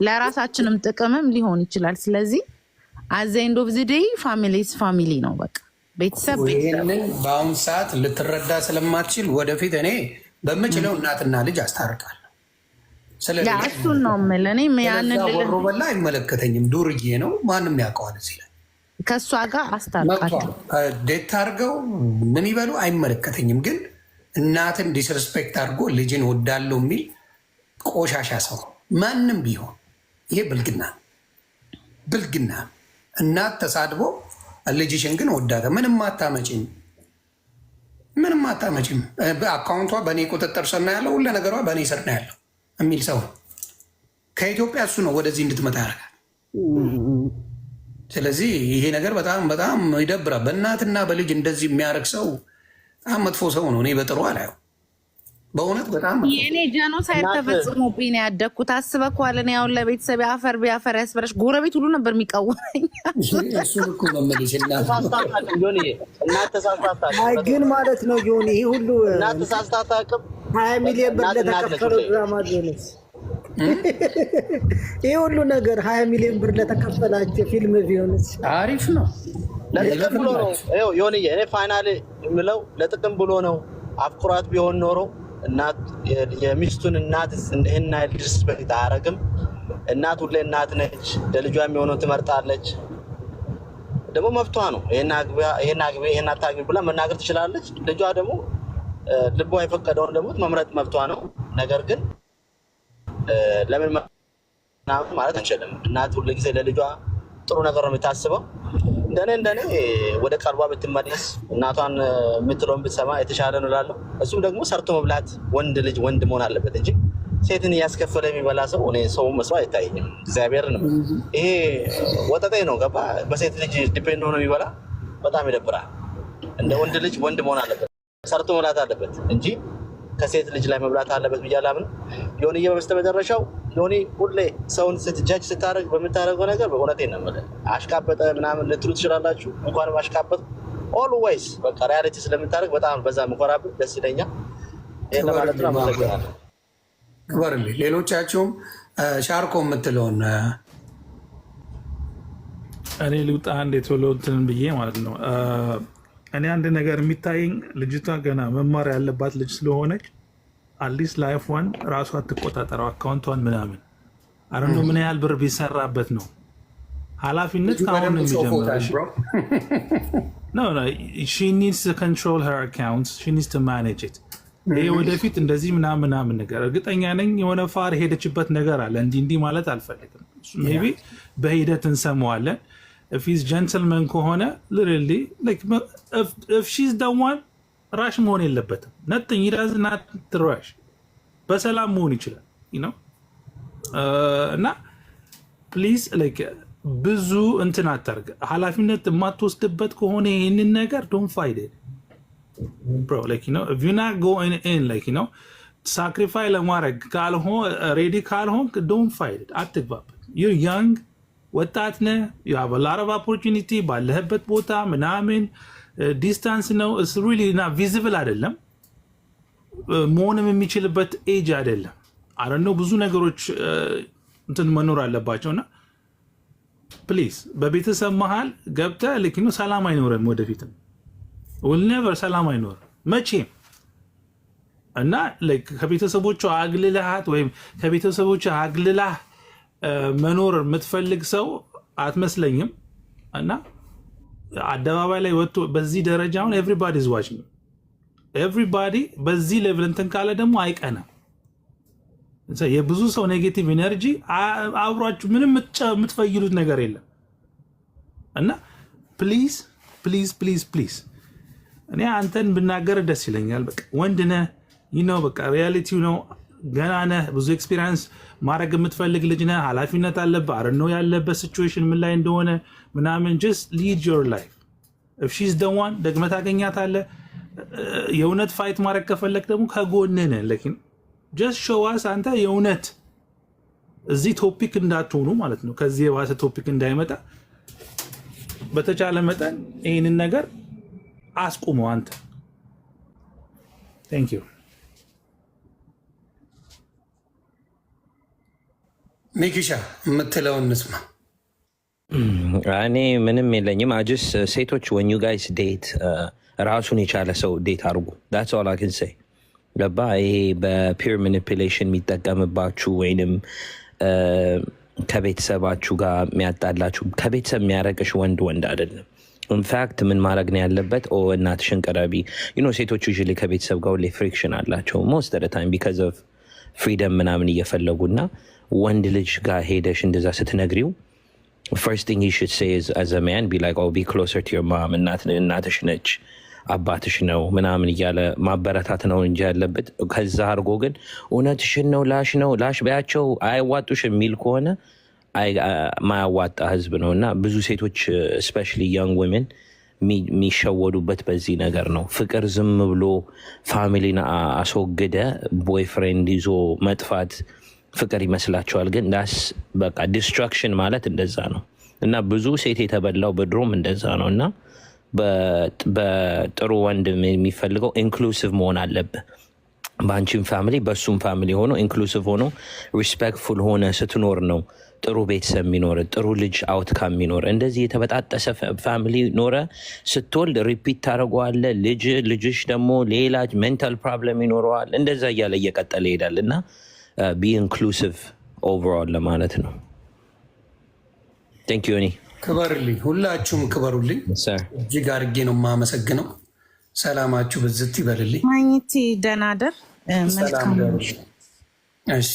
ለራሳችንም ጥቅምም ሊሆን ይችላል። ስለዚህ at the end of the day family is family ነው። በቃ ቤተሰብ ቤተሰብ። ይህንን በአሁን ሰዓት ልትረዳ ስለማትችል ወደፊት እኔ በምችለው እናትና ልጅ አስታርቃለሁ። እሱን ነው የምልህ። እኔም ያንን ወሮ በላ አይመለከተኝም። ዱርዬ ነው፣ ማንም ያውቀዋል። እዚህ ላይ ከእሷ ጋር አስታርቃቸው። Date አድርገው ምን ይበሉ አይመለከተኝም። ግን እናትን disrespect አድርጎ ልጅን ወዳለው የሚል ቆሻሻ ሰው ማንም ቢሆን ይሄ ብልግና ብልግና። እናት ተሳድቦ ልጅሽን ግን ወዳተ ምንም አታመጪም፣ ምንም አታመጪም፣ account ቷ በእኔ ቁጥጥር ስር ነው ያለው፣ ሁለ ነገሯ በእኔ ስር ነው ያለው የሚል ሰው ከኢትዮጵያ እሱ ነው ወደዚህ እንድትመጣ ያደርጋል። ስለዚህ ይሄ ነገር በጣም በጣም ይደብራል። በእናትና በልጅ እንደዚህ የሚያደርግ ሰው በጣም መጥፎ ሰው ነው። እኔ በጥሩ አላየው። በእውነት በጣም የእኔ genocide ተፈጽሞብኝ ነው ያደግኩት። አስበኸዋል? እኔ አሁን ለቤተሰብ አፈር ቢያፈር ያስበላሽ ጎረቤት ሁሉ ነበር የሚቃወመኝ። እሱን እኮ ነው የምልሽ። አይ ግን ማለት ነው ዮኒ፣ ይህ ሁሉ እናት ተሳስታ አታውቅም። 20 ሚሊዮን ብር ለተከፈለው ድራማ ቢሆንስ? ይህ ሁሉ ነገር 20 ሚሊዮን ብር ለተከፈላቸው ፊልም ቢሆንስ? አሪፍ ነው። ለጥቅም ብሎ ነው ዮኒዬ። እኔ finally የምለው ለጥቅም ብሎ ነው። አፍቅሯት ቢሆን ኖሮ እናት የሚስቱን እናት ይህን ያህል disrespect አያደርግም። እናት ሁሌ እናት ነች። ለልጇ የሚሆነው ትመርጣለች። ደግሞ መብቷ ነው። ይሄን አግቢ፣ ይሄን አታግቢ ብላ መናገር ትችላለች። ልጇ ደግሞ ልቧ የፈቀደውን ደግሞ መምረጥ መብቷ ነው። ነገር ግን ለምን ምናምን ማለት አንችልም። እናት ሁሉ ጊዜ ለልጇ ጥሩ ነገር ነው የምታስበው። እንደኔ እንደኔ ወደ ቀልቧ ብትመለስ፣ እናቷን የምትለውን ብትሰማ የተሻለ ነው እላለሁ። እሱም ደግሞ ሰርቶ መብላት፣ ወንድ ልጅ ወንድ መሆን አለበት እንጂ ሴትን እያስከፈለ የሚበላ ሰው እኔ ሰው መስሎ አይታየኝም። እግዚአብሔር ነው፣ ይሄ ወጠጤ ነው። ገባ? በሴት ልጅ depend ሆኖ የሚበላ በጣም ይደብራል። እንደ ወንድ ልጅ ወንድ መሆን አለበት፣ ሰርቶ መብላት አለበት እንጂ ከሴት ልጅ ላይ መብላት አለበት ብዬ አላምንም። ዮኒዬ፣ በስተመጨረሻው ዮኒ፣ ሁሌ ሰውን ስትጃጅ ስታደርግ በምታደርገው ነገር በእውነቴን ነው የምልህ፣ አሽቃበጠ ምናምን ልትሉ ትችላላችሁ። እንኳንም አሽቃበጥ፣ always በቃ reality ስለምታደርግ በጣም በዛ ምኮራብህ፣ ደስ ይለኛል። ይህን ለማለት ነው። አመሰግናለሁ። ክበርልኝ። ሌሎቻችሁም ሻርኮ የምትለውን እኔ ልውጣ አንድ የቶሎ እንትን ብዬ ማለት ነው። እኔ አንድ ነገር የሚታየኝ ልጅቷ ገና መማር ያለባት ልጅ ስለሆነች at least life ዋን ራሷ ትቆጣጠረው፣ account ዋን ምናምን። አረኖ ምን ያህል ብር ቢሰራበት ነው ኃላፊነት ልጁ ከአሁን በደንብ ነው የሚጀምረው። ጽፎታል bro። No, she needs to control her accounts. She needs to manage it. ይሄ ወደፊት እንደዚህ ምናምን ምናምን ነገር እርግጠኛ ነኝ የሆነ far የሄደችበት ነገር አለ። እንዲህ እንዲህ ማለት አልፈልግም። Maybe በሂደት እንሰማዋለን። If he's gentleman ከሆነ literally, like, if she's the one, rush መሆን የለበትም። Nothing, he does not rush። በሰላም መሆን ይችላል እና please, like, ብዙ እንትን አታርግ። ኃላፊነት የማትወስድበት ከሆነ ይህንን ነገር don't fight it, bro. Like, if you're not going in, like, sacrifice ለማድረግ ካልሆን ready ካልሆንክ don't fight it፣ አትግባበት። You're young፣ ወጣት ነህ። You have a lot of opportunity ባለህበት ቦታ ምናምን distance ነው፣ it's really not visible አይደለም፣ መሆንም የሚችልበት age አይደለም። አረ ነው ብዙ ነገሮች እንትን መኖር አለባቸው። እና please በቤተሰብ መሀል ገብተህ ልክ ነው ሰላም አይኖርም፣ ወደፊትም will never ሰላም አይኖርም መቼም። እና like ከቤተሰቦቿ አግልልሃት ወይም ከቤተሰቦቿ አግልላህ መኖር የምትፈልግ ሰው አትመስለኝም። እና አደባባይ ላይ ወጥቶ በዚህ ደረጃ አሁን everybody is watching, everybody በዚህ level እንትን ካለ ደግሞ አይቀናም። የብዙ ሰው negative energy አብሯችሁ ምንም የምትፈይዱት ነገር የለም። እና please, please, please, please፣ እኔ አንተን ብናገር ደስ ይለኛል። በቃ ወንድ ነህ ነው፣ በቃ reality ው ነው። ገና ነህ፣ ብዙ experience ማድረግ የምትፈልግ ልጅ ነህ። ኃላፊነት አለብህ። አረ ነው ያለበት situation ምን ላይ እንደሆነ ምናምን just lead your life. If she's the one ደግመህ ታገኛታለህ። የእውነት fight ማድረግ ከፈለግ ደግሞ ከጎንህ ነን። Like, just show us አንተ የእውነት እዚህ topic እንዳትሆኑ ማለት ነው። ከዚህ የባሰ topic እንዳይመጣ በተቻለ መጠን ይህንን ነገር አስቁመው አንተ። Thank you. ሚኪሻ የምትለውን እንስማ። እኔ ምንም የለኝም። I just ሴቶች when you guys date ራሱን የቻለ ሰው date አድርጉ። That's all I can say። ገባ? ይሄ በ peer manipulation የሚጠቀምባችሁ ወይንም ከቤተሰባችሁ ጋር የሚያጣላችሁ፣ ከቤተሰብ የሚያረቅሽ ወንድ ወንድ አይደለም። In fact ምን ማድረግ ነው ያለበት? ኦ እናትሽን ቅረቢ። ሴቶች usually ከቤተሰብ ጋር ሁሌ friction አላቸው most of the time because of freedom ምናምን እየፈለጉ። እና ወንድ ልጅ ጋር ሄደሽ እንደዛ ስትነግሪው first thing he should say is, as a man, be like, "Oh, be closer to your mom፣ እናትሽ ነች፣ አባትሽ ነው" ምናምን እያለ ማበረታት ነው እንጂ ያለበት። ከዛ አድርጎ ግን እውነትሽን ነው፣ ላሽ ነው፣ ላሽ በያቸው፣ አያዋጡሽ የሚል ከሆነ ማያዋጣ ህዝብ ነው። እና ብዙ ሴቶች, especially young women, የሚሸወዱበት በዚህ ነገር ነው። ፍቅር ዝም ብሎ family ን አስወግደ boyfriend ይዞ መጥፋት ፍቅር ይመስላቸዋል። ግን that's በቃ destruction ማለት እንደዛ ነው። እና ብዙ ሴት የተበላው በድሮም እንደዛ ነው። እና በጥሩ ወንድ የሚፈልገው inclusive መሆን አለብህ። በአንቺም family በእሱም family ሆኖ inclusive ሆኖ respectful ሆነ ስትኖር ነው ጥሩ ቤተሰብ የሚኖር፣ ጥሩ ልጅ outcome የሚኖር። እንደዚህ የተበጣጠሰ family ኖረ ስትወልድ repeat ታደርገዋለህ። ልጅ ልጅሽ ደግሞ ሌላ mental problem ይኖረዋል። እንደዛ እያለ እየቀጠለ ይሄዳል። እና be inclusive overall ለማለት ነው። Thank you ዮኒ። ክበርልኝ፣ ሁላችሁም ክበሩልኝ። እጅግ አድርጌ ነው የማመሰግነው። ሰላማችሁ ብዝት ይበልልኝ። ማግኘት ደህና ደር። ሰላም መልካም ደሩ። እሺ።